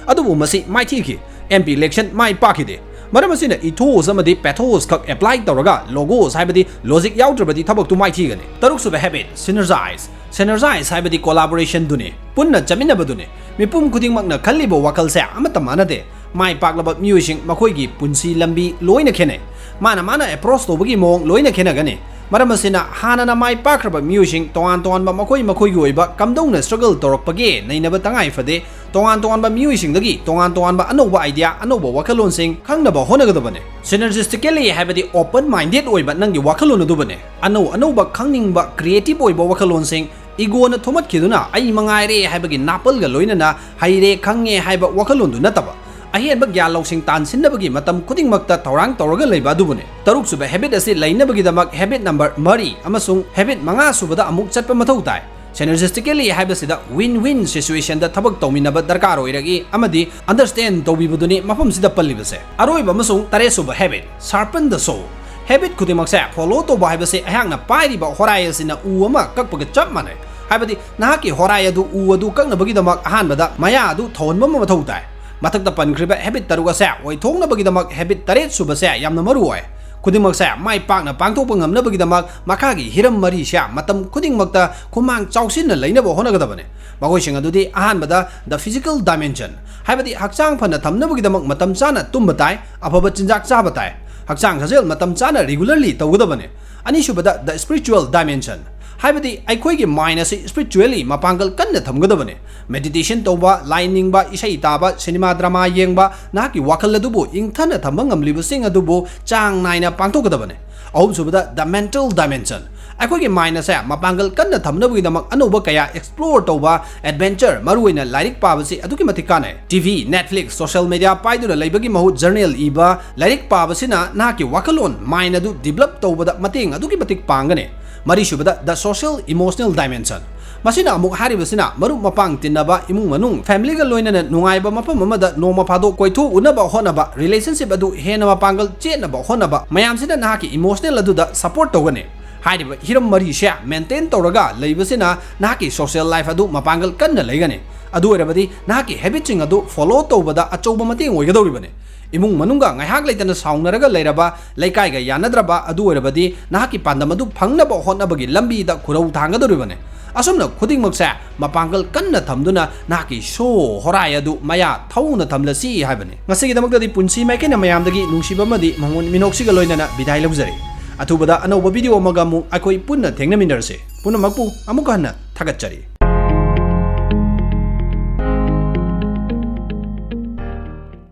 ꯑꯗꯨꯕꯨ ꯃꯁꯤ ꯃꯥꯏꯊꯤꯈꯤ꯫ ꯑꯦꯝ ꯄꯤ ꯏꯂꯦꯛꯁꯟ ꯃꯥꯏ ꯄꯥꯛꯈꯤꯗꯦ꯫ ꯃꯔꯝ ꯑꯁꯤꯅ ꯏꯊꯣꯁ ꯑꯃꯗꯤ ꯄꯦꯊꯣꯁ ꯈꯛ ꯑꯦꯄ꯭ꯂꯥꯏ ꯇꯧꯔꯒ ꯂꯣꯒꯣꯁ ꯍꯥꯏꯕꯗꯤ ꯂꯣꯖꯤꯛ ꯌꯥꯎꯗ꯭ꯔꯕꯗꯤ ꯊꯕꯛꯇꯨ ꯃꯥꯏꯊꯤꯒꯅꯤ꯫ ꯇꯔꯨꯛꯁꯨꯕ ꯍꯦꯕꯤꯠ, ꯁꯤꯅꯔꯖꯥꯏꯁ꯫ ꯁꯤꯅꯔꯖꯥꯏꯁ ꯍꯥꯏꯕꯗꯤ ꯀꯣꯂꯥꯕꯣꯔꯦꯁꯟꯗꯨꯅꯤ, ꯄꯨꯟꯅ ꯆꯠꯃꯤꯟꯅꯕꯗꯨꯅꯤ꯫ ꯃꯤꯄꯨꯝ ꯈꯨꯗꯤꯡꯃꯛꯅ ꯈꯜꯂꯤꯕ ꯋꯥꯈꯜꯁꯦ ꯑꯃꯠꯇ ꯃꯥꯟꯅꯗꯦ꯫ ꯃꯥꯏ ꯄꯥꯛꯂꯕ ꯃꯤꯑꯣꯏꯁꯤꯡ ꯃꯈꯣꯏꯒꯤ ꯄꯨꯟꯁꯤ ꯂꯝꯕꯤ ꯂꯣꯏꯅ ꯈꯦꯠꯅꯩ꯫ ꯃꯥꯅ ꯃꯥꯅ ꯑꯦꯄ꯭ꯔꯣꯁ ꯇꯧꯕꯒꯤ ꯃꯑꯣꯡ ꯂꯣꯏꯅ ꯈꯦꯠꯅꯒꯅꯤ꯫ ꯃꯔꯝ ꯑꯁꯤꯅ ꯍꯥꯟꯅꯅ ꯃꯥꯏ ꯄꯥꯛꯈ꯭ꯔꯕ ꯃꯤꯑꯣꯏꯁꯤꯡ ꯇꯣꯉꯥꯟ ꯇꯣꯉꯥꯟꯕ ꯃꯈꯣꯏ ꯃꯈꯣꯏꯒꯤ ꯑꯣꯏꯕ ꯀꯝꯗꯧꯅ ꯁ꯭ꯇ꯭ꯔꯒꯜ ꯇꯧꯔꯛꯄꯒꯦ ꯅꯩꯅꯕ ꯇꯉꯥꯏ ꯐꯗꯦ꯫ ꯇꯣꯉꯥꯟ ꯇꯣꯉꯥꯟꯕ ꯃꯤꯑꯣꯏꯁꯤꯡꯗꯒꯤ ꯇꯣꯉꯥꯟ ꯇꯣꯉꯥꯟꯕ ꯑꯅꯧꯕ ꯑꯥꯏꯗꯤꯌꯥ, ꯑꯅꯧꯕ ꯋꯥꯈꯜꯂꯣꯟꯁꯤꯡ ꯈꯪꯅꯕ ꯍꯣꯠꯅꯒꯗꯕꯅꯤ꯫ ꯁꯤꯅꯔꯖꯤꯁꯇꯤꯀꯦꯂꯤ ꯍꯥꯏꯕꯗꯤ ꯑꯣꯄꯟ ꯃꯥꯏꯟꯗꯦꯗ ꯑꯣꯏꯕ ꯅꯪꯒꯤ ꯋꯥꯈꯜꯂꯣꯟ ꯑꯗꯨꯕꯨꯅꯤ꯫ ꯑꯅꯧ ꯑꯅꯧꯕ ꯈꯪꯅꯤꯡꯕ, ꯀ꯭ꯔꯤꯌꯦꯇꯤꯚ ꯑꯣꯏꯕ ꯋꯥꯈꯜꯂꯣꯟꯁꯤꯡ, ꯏꯒꯣꯅ ꯊꯨꯝꯍꯠꯈꯤꯗꯨꯅ ꯑꯩ ꯃꯉꯥꯏꯔꯦ ꯍꯥꯏꯕꯒꯤ ꯅꯥꯄꯜꯒ ꯂꯣꯏꯅꯅ ꯍꯩꯔꯦ, ꯈꯪꯉꯦ ꯍꯥꯏꯕ ꯋꯥꯈꯜꯂꯣꯟꯗꯨ ꯅꯠꯇꯕ, ꯑꯍꯦꯟꯕ ꯒ꯭ꯌꯥꯟ ꯂꯧꯁꯤꯡ ꯇꯥꯟꯁꯤꯟꯅꯕꯒꯤ ꯃꯇꯝ ꯈꯨꯗꯤꯡꯃꯛꯇ ꯊꯧꯔꯥꯡ ꯇꯧꯔꯒ ꯂꯩꯕ ꯑꯗꯨꯕꯨꯅꯤ꯫ ꯇꯔꯨꯛꯁꯨꯕ ꯍꯦꯕꯤꯠ ꯑꯁꯤ ꯂꯩꯅꯕꯒꯤꯗꯃꯛ ꯍꯦꯕꯤꯠ ꯅꯝꯕꯔ ꯃꯔꯤ ꯑꯃꯁꯨꯡ ꯍꯦꯕꯤꯠ ꯃꯉꯥ ꯁꯨꯕꯗ ꯑꯃꯨꯛ ꯆꯠꯄ ꯃꯊꯧ ꯇꯥꯏ꯫ ꯁꯤꯅꯔꯖꯤꯁꯇꯤꯀꯦꯂꯤ ꯍꯥꯏꯕꯁꯤꯗ ꯋꯤꯟ ꯋꯤꯟ ꯁꯤꯆꯨꯋꯦꯁꯟꯗ ꯊꯕꯛ ꯇꯧꯃꯤꯟꯅꯕ ꯗꯔꯀꯥꯔ ꯑꯣꯏꯔꯛꯏ ꯑꯃꯗꯤ ꯑꯟꯗꯔꯁ꯭ꯇꯦꯟ ꯇꯧꯕꯤꯕꯗꯨꯅꯤ ꯃꯐꯝꯁꯤꯗ ꯄꯜꯂꯤꯕꯁꯦ꯫ ꯑꯔꯣꯏꯕ ꯑꯃꯁꯨꯡ ꯇꯔꯦꯠꯁꯨꯕ ꯍꯦꯕꯤꯠ, ꯁꯥꯔꯄꯟ ꯗ ꯁꯣ꯫ ꯍꯦꯕꯤꯠ ꯈꯨꯗꯤꯡꯃꯛꯁꯦ ꯐꯣꯂꯣ ꯇꯧꯕ ꯍꯥꯏꯕꯁꯦ ꯑꯩꯍꯥꯛꯅ ꯄꯥꯏꯔꯤꯕ ꯍꯣꯔꯥꯏ ꯑꯁꯤꯅ ꯎ ꯑꯃ ꯀꯛꯄꯒ ꯆꯞ ꯃꯥꯟꯅꯩ꯫ ꯍꯥꯏꯕꯗꯤ ꯅꯍꯥꯛꯀꯤ ꯍꯣꯔꯥꯏ ꯑꯗꯨ ꯎ ꯑꯗꯨ ꯀꯛꯅꯕꯒꯤꯗꯃꯛ ꯑꯍꯥꯟꯕꯗ ꯃꯌꯥ ꯑꯗꯨ ꯊꯧꯍꯟꯕ ꯑꯃ ꯃꯊꯧ ꯇꯥꯏ꯫ ꯃꯊꯛꯇ ꯄꯟꯈ꯭ꯔꯤꯕ ꯍꯦꯕꯤꯠ ꯇꯔꯨꯛ ꯑꯁꯦ ꯑꯣꯏꯊꯣꯛꯅꯕꯒꯤꯗꯃꯛ ꯍꯦꯕꯤꯠ ꯇꯔꯦꯠ ꯁꯨꯕꯁꯦ ꯌꯥꯝꯅ ꯃꯔꯨ ꯑꯣꯏ꯫ ꯈꯨꯗꯤꯡꯃꯛꯁꯦ ꯃꯥꯏ ꯄꯥꯛꯅ ꯄꯥꯡꯊꯣꯛꯄ ꯉꯝꯅꯕꯒꯤꯗꯃꯛ ꯃꯈꯥꯒꯤ ꯍꯤꯔꯝ ꯃꯔꯤꯁꯦ ꯃꯇꯝ ꯈꯨꯗꯤꯡꯃꯛꯇ ꯈꯨꯃꯥꯡ ꯆꯥꯎꯁꯤꯟꯅ ꯂꯩꯅꯕ ꯍꯣꯠꯅꯒꯗꯕꯅꯤ꯫ ꯃꯈꯣꯏꯁꯤꯡ ꯑꯗꯨꯗꯤ ꯑꯍꯥꯟꯕꯗ the physical dimension, ꯍꯥꯏꯕꯗꯤ ꯍꯛꯆꯥꯡ ꯐꯅ ꯊꯝꯅꯕꯒꯤꯗꯃꯛ ꯃꯇꯝ ꯆꯥꯅ ꯇꯨꯝꯕ ꯇꯥꯏ, ꯑꯐꯕ ꯆꯤꯟꯖꯥꯛ ꯆꯥꯕ ꯇꯥꯏ, ꯍꯛꯆꯥꯡ ꯁꯥꯖꯦꯜ ꯃꯇꯝ ꯆꯥꯅ regularly ꯇꯧꯒꯗꯕꯅꯤ꯫ ꯑꯅꯤꯁꯨꯕꯗ the spiritual dimension, ꯍꯥꯏꯕꯗꯤ ꯑꯩꯈꯣꯏꯒꯤ mind ꯑꯁꯤ spiritually ꯃꯄꯥꯡꯒꯜ ꯀꯟꯅ ꯊꯝꯒꯗꯕꯅꯤ꯫ Meditation ꯇꯧꯕ, ꯂꯥꯏ ꯅꯤꯡꯕ, ꯏꯁꯩ ꯇꯥꯕ, ꯁꯤꯅꯦꯃꯥ ꯗ꯭ꯔꯃꯥ ꯌꯦꯡꯕ, ꯅꯍꯥꯛꯀꯤ ꯋꯥꯈꯜ ꯑꯗꯨꯕꯨ ꯏꯪꯊꯅ ꯊꯝꯕ ꯉꯝꯂꯤꯕꯁꯤꯡ ꯑꯗꯨꯕꯨ ꯆꯥꯡ ꯅꯥꯏꯅ ꯄꯥꯡꯊꯣꯛꯀꯗꯕꯅꯤ꯫ ꯑꯍꯨꯝꯁꯨꯕꯗ, the mental dimension꯫ ꯑꯩꯈꯣꯏꯒꯤ mind ꯑꯁꯦ ꯃꯄꯥꯡꯒꯜ ꯀꯟꯅ ꯊꯝꯅꯕꯒꯤꯗꯃꯛ ꯑꯅꯧꯕ ꯀꯌꯥ explore ꯇꯧꯕ, adventure, ꯃꯔꯨꯑꯣꯏꯅ ꯂꯥꯏꯔꯤꯛ ꯄꯥꯕꯁꯤ ꯑꯗꯨꯛꯀꯤ ꯃꯇꯤꯛ ꯀꯥꯟꯅꯩ꯫ T V, Netflix, social media ꯄꯥꯏꯗꯨꯅ ꯂꯩꯕꯒꯤ ꯃꯍꯨꯠ journal ꯏꯕ, ꯂꯥꯏꯔꯤꯛ ꯄꯥꯕꯁꯤꯅ ꯅꯍꯥꯛꯀꯤ ꯋꯥꯈꯜꯂꯣꯟ, mind ꯑꯗꯨ develop ꯇꯧꯕꯗ ꯃꯇꯦꯡ ꯑꯗꯨꯛꯀꯤ ꯃꯇꯤꯛ ꯄꯥꯡꯒꯅꯤ꯫ ꯃꯔꯤꯁꯨꯕꯗ, the social emotional dimension꯫ ꯃꯁꯤꯅ ꯑꯃꯨꯛ ꯍꯥꯏꯔꯤꯕꯁꯤꯅ ꯃꯔꯨꯞ ꯃꯄꯥꯡ ꯇꯤꯟꯅꯕ, ꯏꯃꯨꯡ ꯃꯅꯨꯡ, family ꯒ ꯂꯣꯏꯅꯅ ꯅꯨꯡꯉꯥꯏꯕ ꯃꯐꯝ ꯑꯃꯗ ꯅꯣꯡꯃ ꯐꯥꯗꯣꯛ ꯀꯣꯏꯊꯣꯛꯎꯅꯕ ꯍꯣꯠꯅꯕ, relationship ꯑꯗꯨ ꯍꯦꯟꯅ ꯃꯄꯥꯡꯒꯜ ꯆꯦꯠꯅꯕ ꯍꯣꯠꯅꯕ, ꯃꯌꯥꯝꯁꯤꯅ ꯅꯍꯥꯛꯀꯤ emotional ꯑꯗꯨꯗ support ꯇꯧꯒꯅꯤ꯫ ꯍꯥꯏꯔꯤꯕ ꯍꯤꯔꯝ ꯃꯔꯤꯁꯦ maintain ꯇꯧꯔꯒ ꯂꯩꯕꯁꯤꯅ ꯅꯍꯥꯛꯀꯤ social life ꯑꯗꯨ ꯃꯄꯥꯡꯒꯜ ꯀꯟꯅ ꯂꯩꯒꯅꯤ꯫ ꯑꯗꯨ ꯑꯣꯏꯔꯕꯗꯤ ꯅꯍꯥꯛꯀꯤ habit ꯁꯤꯡ ꯑꯗꯨ follow ꯇꯧꯕꯗ ꯑꯆꯧꯕ ꯃꯇꯦꯡ ꯑꯣꯏꯒꯗꯧꯔꯤꯕꯅꯤ꯫ ꯏꯃꯨꯡ ꯃꯅꯨꯡꯒ ꯉꯥꯏꯍꯥꯛ ꯂꯩꯇꯅ ꯁꯥꯎꯅꯔꯒ ꯂꯩꯔꯕ, ꯂꯩꯀꯥꯏꯒ ꯌꯥꯅꯗ꯭ꯔꯕ, ꯑꯗꯨ ꯑꯣꯏꯔꯕꯗꯤ ꯅꯍꯥꯛꯀꯤ ꯄꯥꯟꯗꯝ ꯑꯗꯨ ꯐꯪꯅꯕ ꯍꯣꯠꯅꯕꯒꯤ ꯂꯝꯕꯤꯗ ꯈꯨꯔꯧ ꯊꯥꯡꯒꯗꯧꯔꯤꯕꯅꯤ꯫ ꯑꯁꯨꯝꯅ ꯈꯨꯗꯤꯡꯃꯛꯁꯦ ꯃꯄꯥꯡꯒꯜ ꯀꯟꯅ ꯊꯝꯗꯨꯅ ꯅꯍꯥꯛꯀꯤ ꯁꯣ ꯍꯣꯔꯥꯏ ꯑꯗꯨ ꯃꯌꯥ ꯊꯧꯅ ꯊꯝꯂꯁꯤ ꯍꯥꯏꯕꯅꯤ꯫ ꯉꯁꯤꯒꯤꯗꯃꯛꯇꯗꯤ ꯄꯨꯟꯁꯤ ꯃꯥꯏꯀꯩꯅ ꯃꯌꯥꯝꯗꯒꯤ ꯅꯨꯡꯁꯤꯕ ꯑꯃꯗꯤ ꯃꯉꯣꯟ ꯃꯤꯅꯣꯛꯁꯤꯒ ꯂꯣꯏꯅꯅ ꯕꯤꯗꯥꯏ ꯂꯧꯖꯔꯤ꯫ ꯑꯊꯨꯕꯗ ꯑꯅꯧꯕ video ꯑꯃꯒ ꯑꯃꯨꯛ ꯑꯩꯈꯣꯏ ꯄꯨꯟꯅ ꯊꯦꯡꯅꯃꯤꯟꯅꯔꯁꯤ꯫ ꯄꯨꯝꯅꯃꯛꯄꯨ ꯑꯃꯨꯛꯀ ꯍꯟꯅ ꯊꯥꯒꯠꯆꯔꯤ꯫